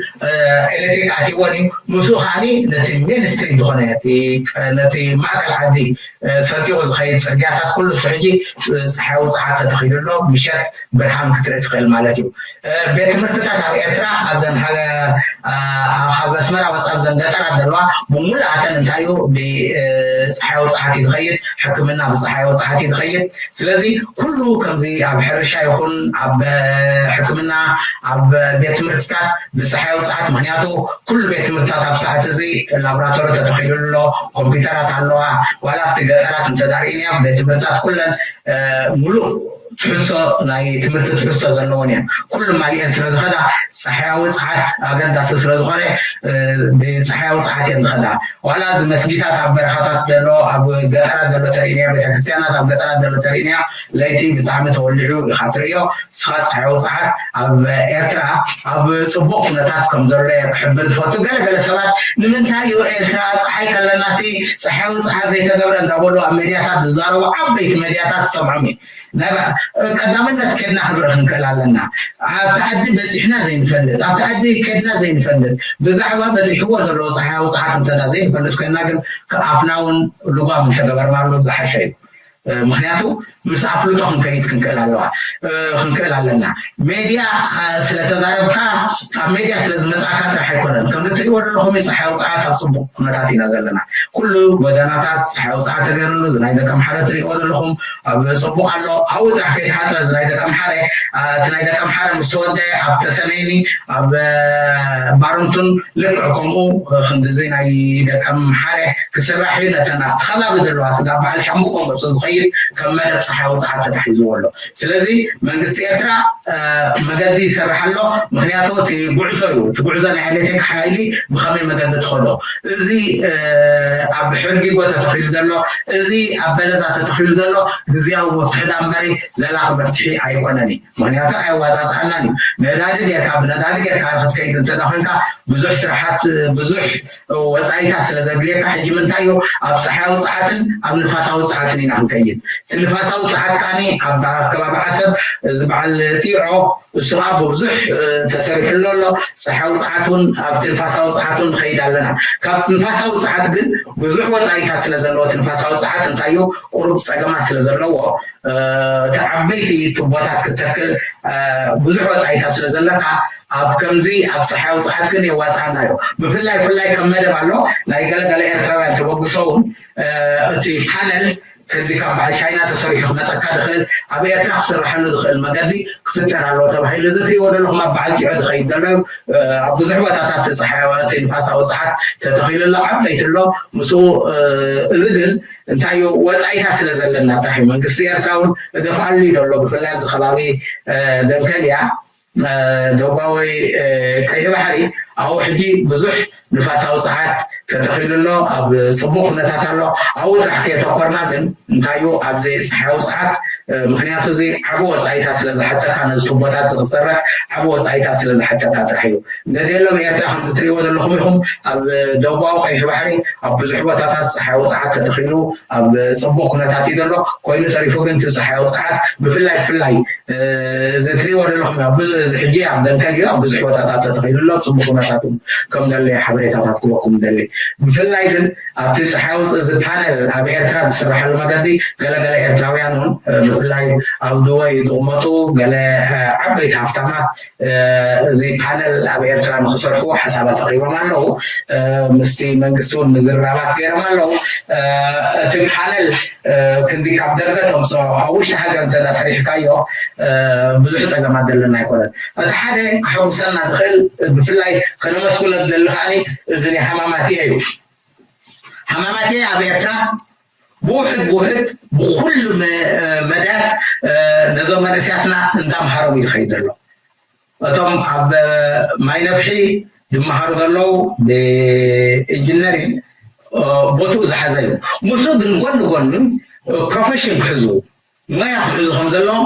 ኤሌክትሪክ ኣትይወን እዩ። ምስኡ ከዓኒ ነቲ ሜንስትሪም ዝኾነ ነቲ ማእከል ዓዲ ሰንጢቑ ዝኸይድ ፅርግያታት ኩሉ እሱ ሕጂ ፀሓያዊ ፀዓት ተተኺሉ ኣሎ። ምሸት ብርሃን ክትርኢ ትኽእል ማለት እዩ። ቤት ትምህርትታት ኣብ ኤርትራ ኣብዘን ካብ ኣስመራ ወፃ ኣብዘን ገጠራት ዘለዋ ብሙሉኣተን እንታይ እዩ ብፀሓያዊ ፀዓት እዩ ዝኸይድ። ሕክምና ብፀሓያዊ ፀዓት እዩ ዝኸይድ። ስለዚ ኩሉ ከምዚ ኣብ ሕርሻ ይኹን ኣብ ሕክምና ኣብ ቤት ትምህርትታት ብፀሓያዊ ፀዓት ምክንያቱ ኩሉ ቤት ትምህርትታት ኣብ ሰዓት እዚ ላቦራቶሪ ተተኺሉ ኣሎ። ኮምፒውተራት ኣለዋ። ዋላ ኣብቲ ገጠራት እንተዳሪእንያ ቤት ትምህርትታት ኩለን ሙሉእ ትሕዝቶ ናይ ትምህርቲ ትሕዝቶ ዘለዎን እየን። ኩሉ ማሊአን ስለ ዝኸዳ ፀሓያዊ ፀዓት ኣገዳሲ ስለ ዝኾነ ብፀሓያዊ ፀዓት እየን ዝኸዳ። ዋላ እዚ መስጊታት ኣብ በረኻታት ዘሎ ኣብ ገጠራት ዘሎ ተርእንያ ቤተክርስትያናት ኣብ ገጠራት ዘሎ ተርእንያ ለይቲ ብጣዕሚ ተወሊዑ ኢኻ ትርእዮ። ስኻ ፀሓያዊ ፀዓት ኣብ ኤርትራ ኣብ ፅቡቅ ኩነታት ከም ዘሎ እየ ክሕብር ዝፈቱ። ገለገለ ሰባት ንምንታይ እዩ ኤርትራ ፀሓይ ከለናሲ ፀሓያዊ ፀዓት ዘይተገብረ እንዳበሉ ኣብ ሜድያታት ዝዛረቡ ዓበይቲ ሜድያታት ዝሰምዖም እዩ። ቀዳምነት ከድና ክብሪ ክንክእል ኣለና። ኣብቲ ዓዲ በፂሕና ዘይንፈልጥ ኣብቲ ዓዲ ከድና ዘይንፈልጥ ብዛዕባ በፂሕዎ ዘለዎ ፀሓያዊ ፀዓት እንተዳ ዘይንፈልጥ ኮይና ግን ኣፍና እውን ልጓም እንተገበርናሉ ዝሓሸ እዩ። ምክንያቱ ምስ ኣፍልጦ ክንከይድ ክንክእል ኣለዋ ክንክእል ኣለና። ሜድያ ስለተዛረብካ ካብ ሜድያ ስለዝመፅእካ ጥራሕ ኣይኮነን። ከምዚ ትሪእዎ ዘለኹም ፀሓያዊ ፀዓት ኣብ ፅቡቅ ኩነታት ኢና ዘለና። ኩሉ ጎደናታት ፀሓያዊ ፀዓት ተገይርሉ ናይ ደቀምሓረ ትሪእዎ ዘለኹም ኣብ ፅቡቅ ኣሎ። ኣብኡ ጥራሕ ከይተሓፅረ እዚ ናይ ደቀምሓረ እቲ ናይ ደቀምሓረ ምስ ተወደ ኣብ ተሰነይኒ ኣብ ባረንቱን ልክዕ ከምኡ ክንድዚ ናይ ደቀምሓረ ክስራሕ እዩ። ነተን ኣብቲ ከባቢ ዘለዋ ስጋብ በዓል ሻምብቆ ገፁ ዝኸይድ ከም መደብ ፀሓያዊ ፀዓት ተታሒዝዎ ኣሎ። ስለዚ መንግስቲ ኤርትራ መገዲ ይሰርሕ ኣሎ። ምክንያቱ እቲ ጉዕዞ እዩ። እቲ ጉዕዞ ናይ ኤሌክትሪክ ሓይሊ ብኸመይ መገዲ ትኸዶ? እዚ ኣብ ሕርጊጎ ተተኺሉ ዘሎ እዚ ኣብ በለዛ ተተኺሉ ዘሎ ግዝያዊ መፍትሒ ዳ እምበሪ ዘላቂ መፍትሒ ኣይኮነን እዩ። ምክንያቱ ኣየዋፃፅኣናን እዩ። ነዳዲ ጌርካ ብነዳዲ ጌርካ ክትከይድ እንተዳ ኮይንካ ብዙሕ ስራሓት ብዙሕ ወፃኢታት ስለ ዘድልየካ ሕጂ ምንታይ እዩ ኣብ ፀሓያዊ ፀዓትን ኣብ ንፋሳዊ ፀዓትን ኢና ክንከይድ። እቲ ንፋሳዊ ፀዓት ከዓኒ ኣብ ከባቢ ዓሰብ እዚ በዓል ጢዖ እሱ ከዓ ብብዙሕ ተሰሪሕሉ ኣሎ። ፀሓያዊ ፀዓት እውን ኣብ ትንፋሳዊ ፀዓት እውን ንኸይድ ኣለና። ካብ ትንፋሳዊ ፀዓት ግን ብዙሕ ወፃኢታት ስለ ዘለዎ ትንፋሳዊ ፀዓት እንታይ እዩ ቁሩብ ፀገማት ስለ ዘለዎ እቲ ዓበይቲ ቱቦታት ክትተክል ብዙሕ ወፃኢታት ስለ ዘለካ ኣብ ከምዚ ኣብ ፀሓያዊ ፀዓት ግን የዋፅኣና እዩ። ብፍላይ ፍላይ ከም መደብ ኣሎ ናይ ገለገለ ኤርትራውያን ተበግሶ እውን እቲ ፓነል ክንዲ ካብ በዓል ቻይና ተሰሪሑ ክመፀካ ዝኽእል ኣብ ኤርትራ ክስርሐሉ ዝኽእል መገዲ ክፍጠር ኣለዎ ተባሂሉ እዚ ትሪእዎ ዘለኹም ኣብ በዓል ጢዖ ዝኸይድ ዘሎ እዩ። ኣብ ብዙሕ ቦታታት ፀሓያዊ እቲ ንፋሳዊ ፀዓት ተተኺሉ ኣሎ ዓበይቲ ኣሎ። ምስኡ እዚ ግን እንታይ እዩ ወፃኢታት ስለ ዘለና ጥራሕ እዩ መንግስቲ ኤርትራ እውን እደፍኣሉ እዩ ዘሎ ብፍላይ ኣብዚ ከባቢ ደንከልያ ደቡባዊ ቀይሕ ባሕሪ ኣብኡ ሕጂ ብዙሕ ንፋሳዊ ፀዓት ተተኺሉ ኣሎ፣ ኣብ ፅቡቅ ኩነታት ኣሎ። ኣብኡ ጥራሕ ከየተኮርና ግን እንታይ እዩ ኣብዚ ፀሓያዊ ፀዓት፣ ምክንያቱ እዚ ዓቢ ወፃኢታት ስለ ዝሓተካ፣ ነዚ ቱቦታት ክሰርሕ ዓቢ ወፃኢታት ስለ ዝሓተካ ጥራሕ እዩ። እንተዘየሎም ኤርትራ ከምዚ ትሪእዎ ዘለኹም ኢኹም ኣብ ደቡባዊ ቀይሕ ባሕሪ ኣብ ብዙሕ ቦታታት ፀሓያዊ ፀዓት ተተኺሉ ኣብ ፅቡቅ ኩነታት እዩ ዘሎ። ኮይኑ ተሪፉ ግን እቲ ፀሓያዊ ፀዓት ብፍላይ ብፍላይ እዚ ትሪእዎ ዘለኹም ሕጂ ኣብ ደንከል እዩ ኣብ ብዙሕ ቦታታት ተተኺሉ ኣሎ። ፅቡቅ ኩነታት ከም ዘሎ ሓበሬታታት ክበኩም ደሊ። ብፍላይ ግን ኣብቲ ፀሓያዊ እዚ ፓነል ኣብ ኤርትራ ዝስራሓሉ መገዲ ገለገለ ኤርትራውያን እውን ብፍላይ ኣብ ድወይ ዝቕመጡ ገለ ዓበይቲ ሃፍታማት እዚ ፓነል ኣብ ኤርትራ ንክሰርሕዎ ሓሳባት ኣቕሪቦም ኣለዉ። ምስቲ መንግስቲ እውን ምዝርራባት ገይሮም ኣለዉ። እቲ ፓነል ክንዲ ካብ ደገ ተምፅኦ ኣብ ውሽጢ ሃገር እንተ ሰሪሕካዮ ብዙሕ ፀገማት ዘለና ኣይኮነን። እቲ ሓደ ክሕጉሰና ዝኽእል ብፍላይ ከነመስግኖ ዝደሊ ከዓኒ እዚ ናይ ሃማማትኤ እዩ። ሃማማትኤ ኣብ ኤርትራ ብውሕድ ብውሕድ ብኩሉ መዳያት ነዞም መንእስያትና እንዳምሃሮም እዩ ዝኸይድ ዘሎ። እቶም ኣብ ማይ ነፍሒ ዝመሃሩ ዘለዉ ብኢንጂነሪንግ ቦትኡ ዝሓዘ እዩ። ምስኡ ግን ጎኒ ጎኒ ፕሮፌሽን ክሕዙ ሞያ ክሕዙ ከም ዘለዎም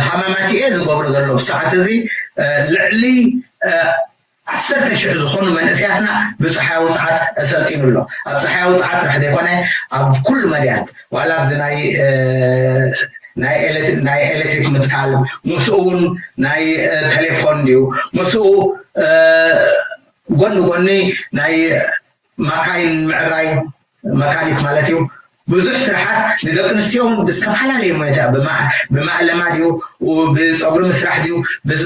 ሃማማትኤ ዝገብሮ ዘሎ ብሰዓት እዚ ልዕሊ ዓሰርተ ሽሕ ዝኾኑ መንእስያትና ብፀሓያዊ ፀዓት ኣሰልጢኑ ኣሎ። ኣብ ፀሓያዊ ፀዓት ጥራሕ ዘይኮነ ኣብ ኩሉ መድያት ዋላ ኣብዚ ናይ ናይ ኤሌክትሪክ ምትካል ምስኡ እውን ናይ ቴሌፎን ድዩ ምስኡ ጎኒ ጎኒ ናይ ማካይን ምዕራይ መካኒክ ማለት እዩ። ብዙሕ ስራሓት ንደቂ ኣንስትዮ እውን ብዝተፈላለየ ሞያታት ብማእለማ ድዩ ብፀጉሪ ምስራሕ ድዩ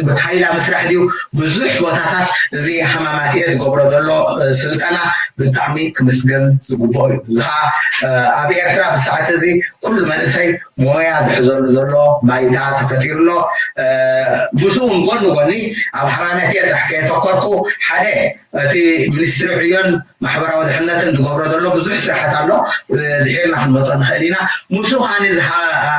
ብካይላ ምስራሕ ድዩ ብዙሕ ቦታታት እዚ ሃማማትኤ ዝገብሮ ዘሎ ስልጠና ብጣዕሚ ክምስገን ዝግብኦ እዩ። እዚ ከዓ ኣብ ኤርትራ ብሰዓት እዚ ኩሉ መንእሰይ ሞያ ዝሕዘሉ ዘሎ ባይታ ተፈጢሩ ኣሎ። ምስኡ እውን ጎኒ ጎኒ ኣብ ሃማማትኤ ጥራሕ ከየተኮርኩ ሓደ እቲ ሚኒስትሪ ዕዮን ማሕበራዊ ድሕነትን ዝገብሮ ዘሎ ብዙሕ ስራሕት ኣሎ። ድሒርና ክንመፀ ንኽእል ኢና። ምስኡ ከዓኒ እዚ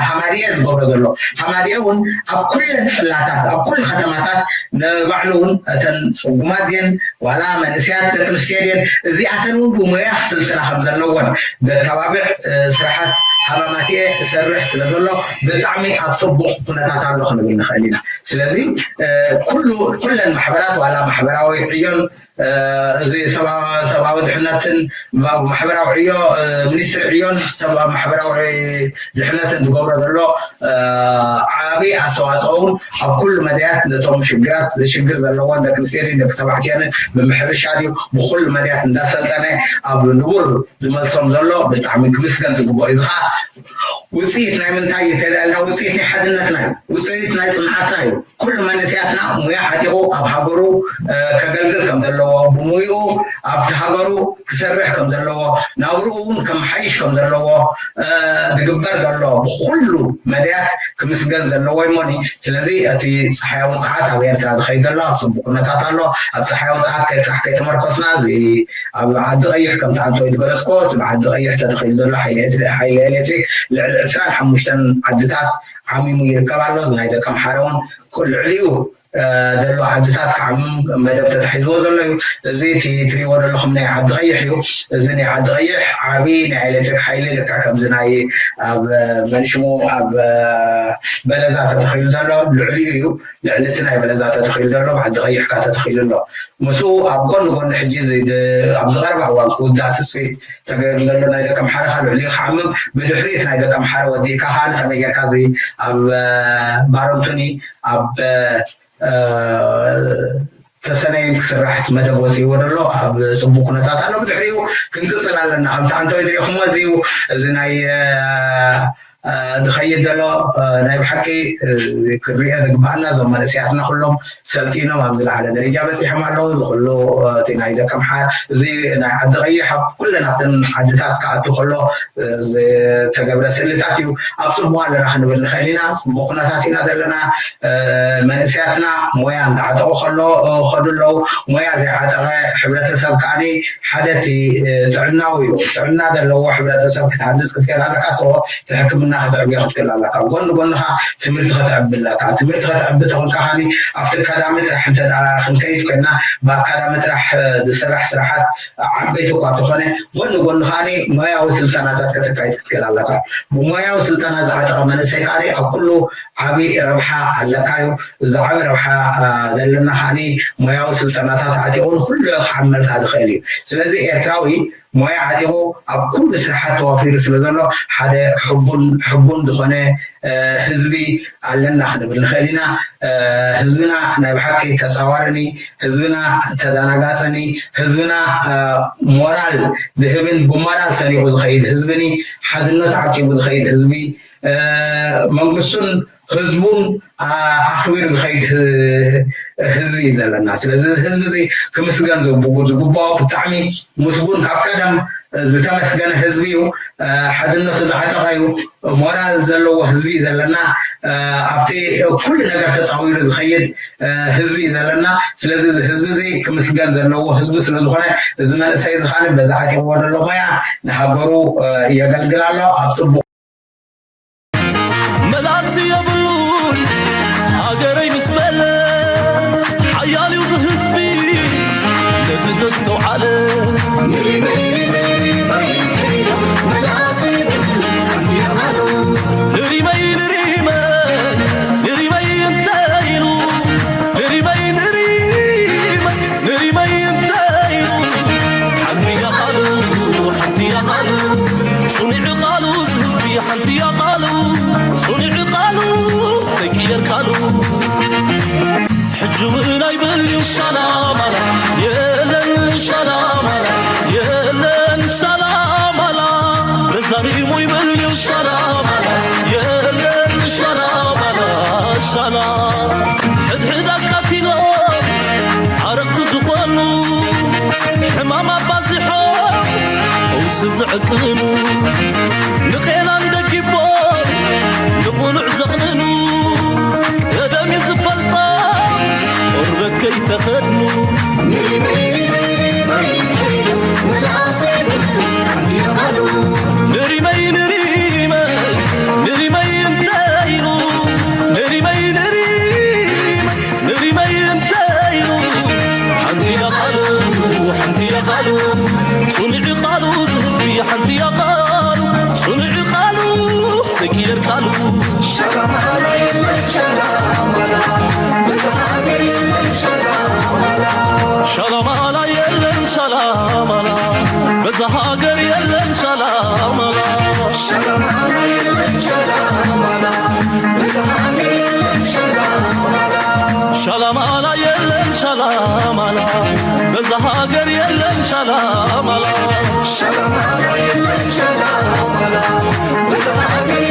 ሃማድኤ ዝገብሮ ዘሎ ሃማድኤ እውን ኣብ ኩለን ጽላታት ኣብ ኩሉ ከተማታት ንባዕሉ እውን እተን ፅጉማት ድየን ዋላ መንእስያት ደቂ ኣንስትዮ ድየን እዚኣተን እውን ብሞያ ክስልጥና ከም ዘለወን ዘተባብዕ ስራሕት ሃማማትኤ ይሰርሕ ስለ ዘሎ ብጣዕሚ ኣብ ፅቡቕ ኩነታት ኣሎ ክንብል ንኽእል ኢና። ስለዚ ኩሉ ኩለን ማሕበራት ዋላ ማሕበራዊ ዕዮን እዚ ሰብኣዊ ድሕነትን ማሕበራዊ ዕዮ ሚኒስትሪ ዕዮን ሰብኣዊ ማሕበራዊ ድሕነትን ዝገብሮ ዘሎ ዓብዪ ኣስተዋፅኦ እውን ኣብ ኩሉ መድያት ነቶም ሽግራት ሽግር ዘለዎን ደቂ ኣንስትዮን ደቂ ተባዕትዮን ብምሕርሻ ድዩ ብኩሉ መድያት እንዳሰልጠነ ኣብ ንቡር ዝመልሶም ዘሎ ብጣዕሚ ክምስገን ዝግብኦ እዩ። እዚ ከዓ ውፅኢት ናይ ምንታይ እዩ ተልኣልና ውፅኢት ናይ ሓድነትና እዩ። ውፅኢት ናይ ፅንዓትና እዩ። ኩሉ መንእስያትና ሙያ ዓጢቑ ኣብ ሃገሩ ከገልግል ከም ዘለዎ ብሙይኡ ኣብቲ ሃገሩ ክሰርሕ ከም ዘለዎ ናብርኡ እውን ከመሓይሽ ከም ዘለዎ ዝግበር ዘሎ ብኩሉ መድያት ክምስገን ዘለዎ ይሞኒ። ስለዚ እቲ ፀሓያዊ ፀዓት ኣብ ኤርትራ ዝኸይድ ዘሎ ኣብ ፅቡቅ ኩነታት ኣሎ። ኣብ ፀሓያዊ ፀዓት ከይጥራሕ ከይተመርኮስና እዚ ኣብ ዓዲ ቀይሕ ከምቲ ኣንቶይ ዝገለፅኮ እቲ ብዓዲ ቀይሕ ተተኺሉ ዘሎ ሓይሊ ኤሌክትሪክ ልዕሊ ዕስራን ሓሙሽተን ዓድታት ዓሚሙ ይርከብ ኣሎ። እዚ ናይ ደቂ ኣምሓራ እውን ልዕሊኡ ዘሎ ዓድታት ክዓምም መደብ ተታሒዝዎ ዘሎ እዩ። እዚ እቲ ትሪእዎ ዘለኹም ናይ ዓዲ ቀይሕ እዩ። እዚ ናይ ዓዲ ቀይሕ ዓብዪ ናይ ኤሌክትሪክ ሓይሊ ልክዕ ከምዚ ናይ ኣብ መንሽሙ ኣብ በለዛ ተተኺሉ ዘሎ ልዕሊኡ እዩ። ልዕሊ እቲ ናይ በለዛ ተተኺሉ ዘሎ ብዓዲ ቀይሕ ከዓ ተተኺሉ ኣሎ። ምስኡ ኣብ ጎኒ ጎኒ ሕጂ ኣብዚ ቀረባ እዋን ክውዳእ ትፅቢት ተገይሩ ዘሎ ናይ ደቂ ኣምሓራ ካብ ልዕሊኡ ክዓምም ብድሕሪኡ እቲ ናይ ደቂ ኣምሓራ ወዲእካ ከዓ ንከመይ ጌርካ እዚ ኣብ ባረንቱኒ ኣብ ተሰነይን ክስራሕ መደብ ወፂእዎ ዘሎ ኣብ ፅቡቅ ኩነታት ኣሎ። ብድሕሪኡ ክንቅፅል ኣለና። ከምቲ ኣንተ ወይድሪኹሞ እዚ እዩ እዚ ናይ ዝኸይድ ዘሎ ናይ ብሓቂ ክንሪኦ ዝግባኣና እዞም መንእስያትና ኩሎም ሰልጢኖም ኣብ ዝለዓለ ደረጃ በፂሖም ኣለዉ። ዝኩሉ እቲ ናይ ደቀምሓ እዚ ናይ ዓዲ ቀይሕ ኣብ ኩለን ኣብተን ዓድታት ክኣቱ ከሎ ዝተገብረ ስእልታት እዩ። ኣብ ፅቡቅ ኣለና ክንብል ንኽእል ኢና። ፅቡቅ ኩነታት ኢና ዘለና። መንእስያትና ሞያ እንዳዓጠቑ ከሎ ከዱ ኣለዉ። ሞያ ዘይዓጠቐ ሕብረተሰብ ከዓኒ ሓደ እቲ ጥዕናዊ እዩ። ጥዕና ዘለዎ ሕብረተሰብ ክትሃንፅ ክትገላለካ ስሮ እቲ ሕክምና እና ከተዕብዮ ክትክእል ኣለካ። ጎኒ ጎንኻ ትምህርቲ ከተዕቢ ኣለካ። ትምህርቲ ከተዕቢ ተኾንካ ከኣ ኣብቲ ኣካዳሚ ጥራሕ እንተ ደኣ ክንከይድ ኮይና፣ ብኣካዳሚ ጥራሕ ዝስራሕ ስራሓት ዓበይቲ እኳ እንተኾነ፣ ጎኒ ጎኒ ከኣ ሞያዊ ስልጠናታት ከተካይድ ክትክእል ኣለካ። ብሞያዊ ስልጠና ዝዓጠቐ መንእሰይ ከኣ ኣብ ኩሉ ዓቢ ረብሓ ኣለካ እዩ። እዚ ዓቢ ረብሓ ዘለና ከኣ ሞያዊ ስልጠናታት ዓጢቑ ንኹሉ ክዓመልካ ዝኽእል እዩ። ስለዚ ኤርትራዊ ሞያ ዓጢቑ ኣብ ኩሉ ስራሓት ተዋፊሩ ስለ ዘሎ ሓደ ሕቡን ሕቡን ዝኾነ ህዝቢ ኣለና ክንብል ንኽእል ኢና። ህዝብና ናይ ብሓቂ ተፃዋርን እዩ። ህዝብና ተዳናጋፅን እዩ። ህዝብና ሞራል ዝህብን ብሞራል ሰኒቑ ዝኸይድ ህዝብን እዩ። ሓድነት ዓቂቡ ዝኸይድ ህዝቢ መንግስቱን ህዝቡን ኣኽቢሩ ዝኸይድ ህዝቢ እዩ ዘለና። ስለዚ ህዝቢ እዚ ክምስገን ዝግብኦ ብጣዕሚ ምስጉን ካብ ቀደም ዝተመስገነ ህዝቢ እዩ። ሓድነቱ ዝዓጠቐ እዩ። ሞራል ዘለዎ ህዝቢ እዩ ዘለና። ኣብቲ ኩሉ ነገር ተፃዊሩ ዝኸይድ ህዝቢ እዩ ዘለና። ስለዚ እዚ ህዝቢ እዚ ክምስገን ዘለዎ ህዝቢ ስለዝኾነ እዚ መንእሰይ እዚ ኻን በዚ ዓጢቕዎ ዘሎ ሞያ ንሃገሩ የገልግል ኣሎ። ኣብ ፅቡቕ መላሲ የብሉን ሃገረይ ምስ በለ ሓያል እዩ ህዝቢ ነቲ ዘስተውዓለ ንሪመይ ንሪመይ ንሪመይ እንተ ኢሉ ንሪመይ ንሪመይ ንሪመይ እንተ ኢሉ ሓንቲ እያ ቃሉ ሓንቲ እያ ቃሉ ጽኑዕ ቃሉ ህዝቢ ሓንቲ እያ ቃሉ ጽኑዕ ቃሉ ዘይቅየር ቃሉ ሕጂ እውን ኣይብል እዩ ሻላማላ የለን ሻላማላ የለን ሻላማላ መዛሪሙ ይብል እዩ ሻላማላ የለን ሻላማላ ሻላ ሕድሕድ ኣቃቲሎም ዓረቕቲ ዝኾኑ ሕማም ኣባዚሖም ፈውሲ ዝዕቅኑ ንቄናን ደጊፎም ንቑኑዕ ዘቕንኑ ቀደም እዩ ዝፈልጦ ቆርበት ከይተኸድኑ ንሪመይ ንሪመይ ንሪመይ ንሪመይ እንተ ኢሉ ንሪመይ ንሪመይ ንሪመይ እንተ ኢሉ ሓንቲ እያ ቃሉ ሓንቲ እያ ቃሉ ጽኑዕ ቃሉ ዝህዝቢ ሓንቲ እያ ቃሉ ጽኑዕ ቃሉ ዘይቅየር ቃሉ ሸላማላ የለን ሸላማላ በዛ ሃገር የለን ሸላማላ ሸላማላ የለን ሸላማላ በዛ ሃገር የለን ሸላማላ ሸላማላ የለን ሸላማላ በዛ ሃገር የለን ሸላማላ ሻላማላ የለን ሻላማላ በዛ ሃገር የለን ሻላማላ ሻላማላ የለን ሻላማላ በዛ ሃገር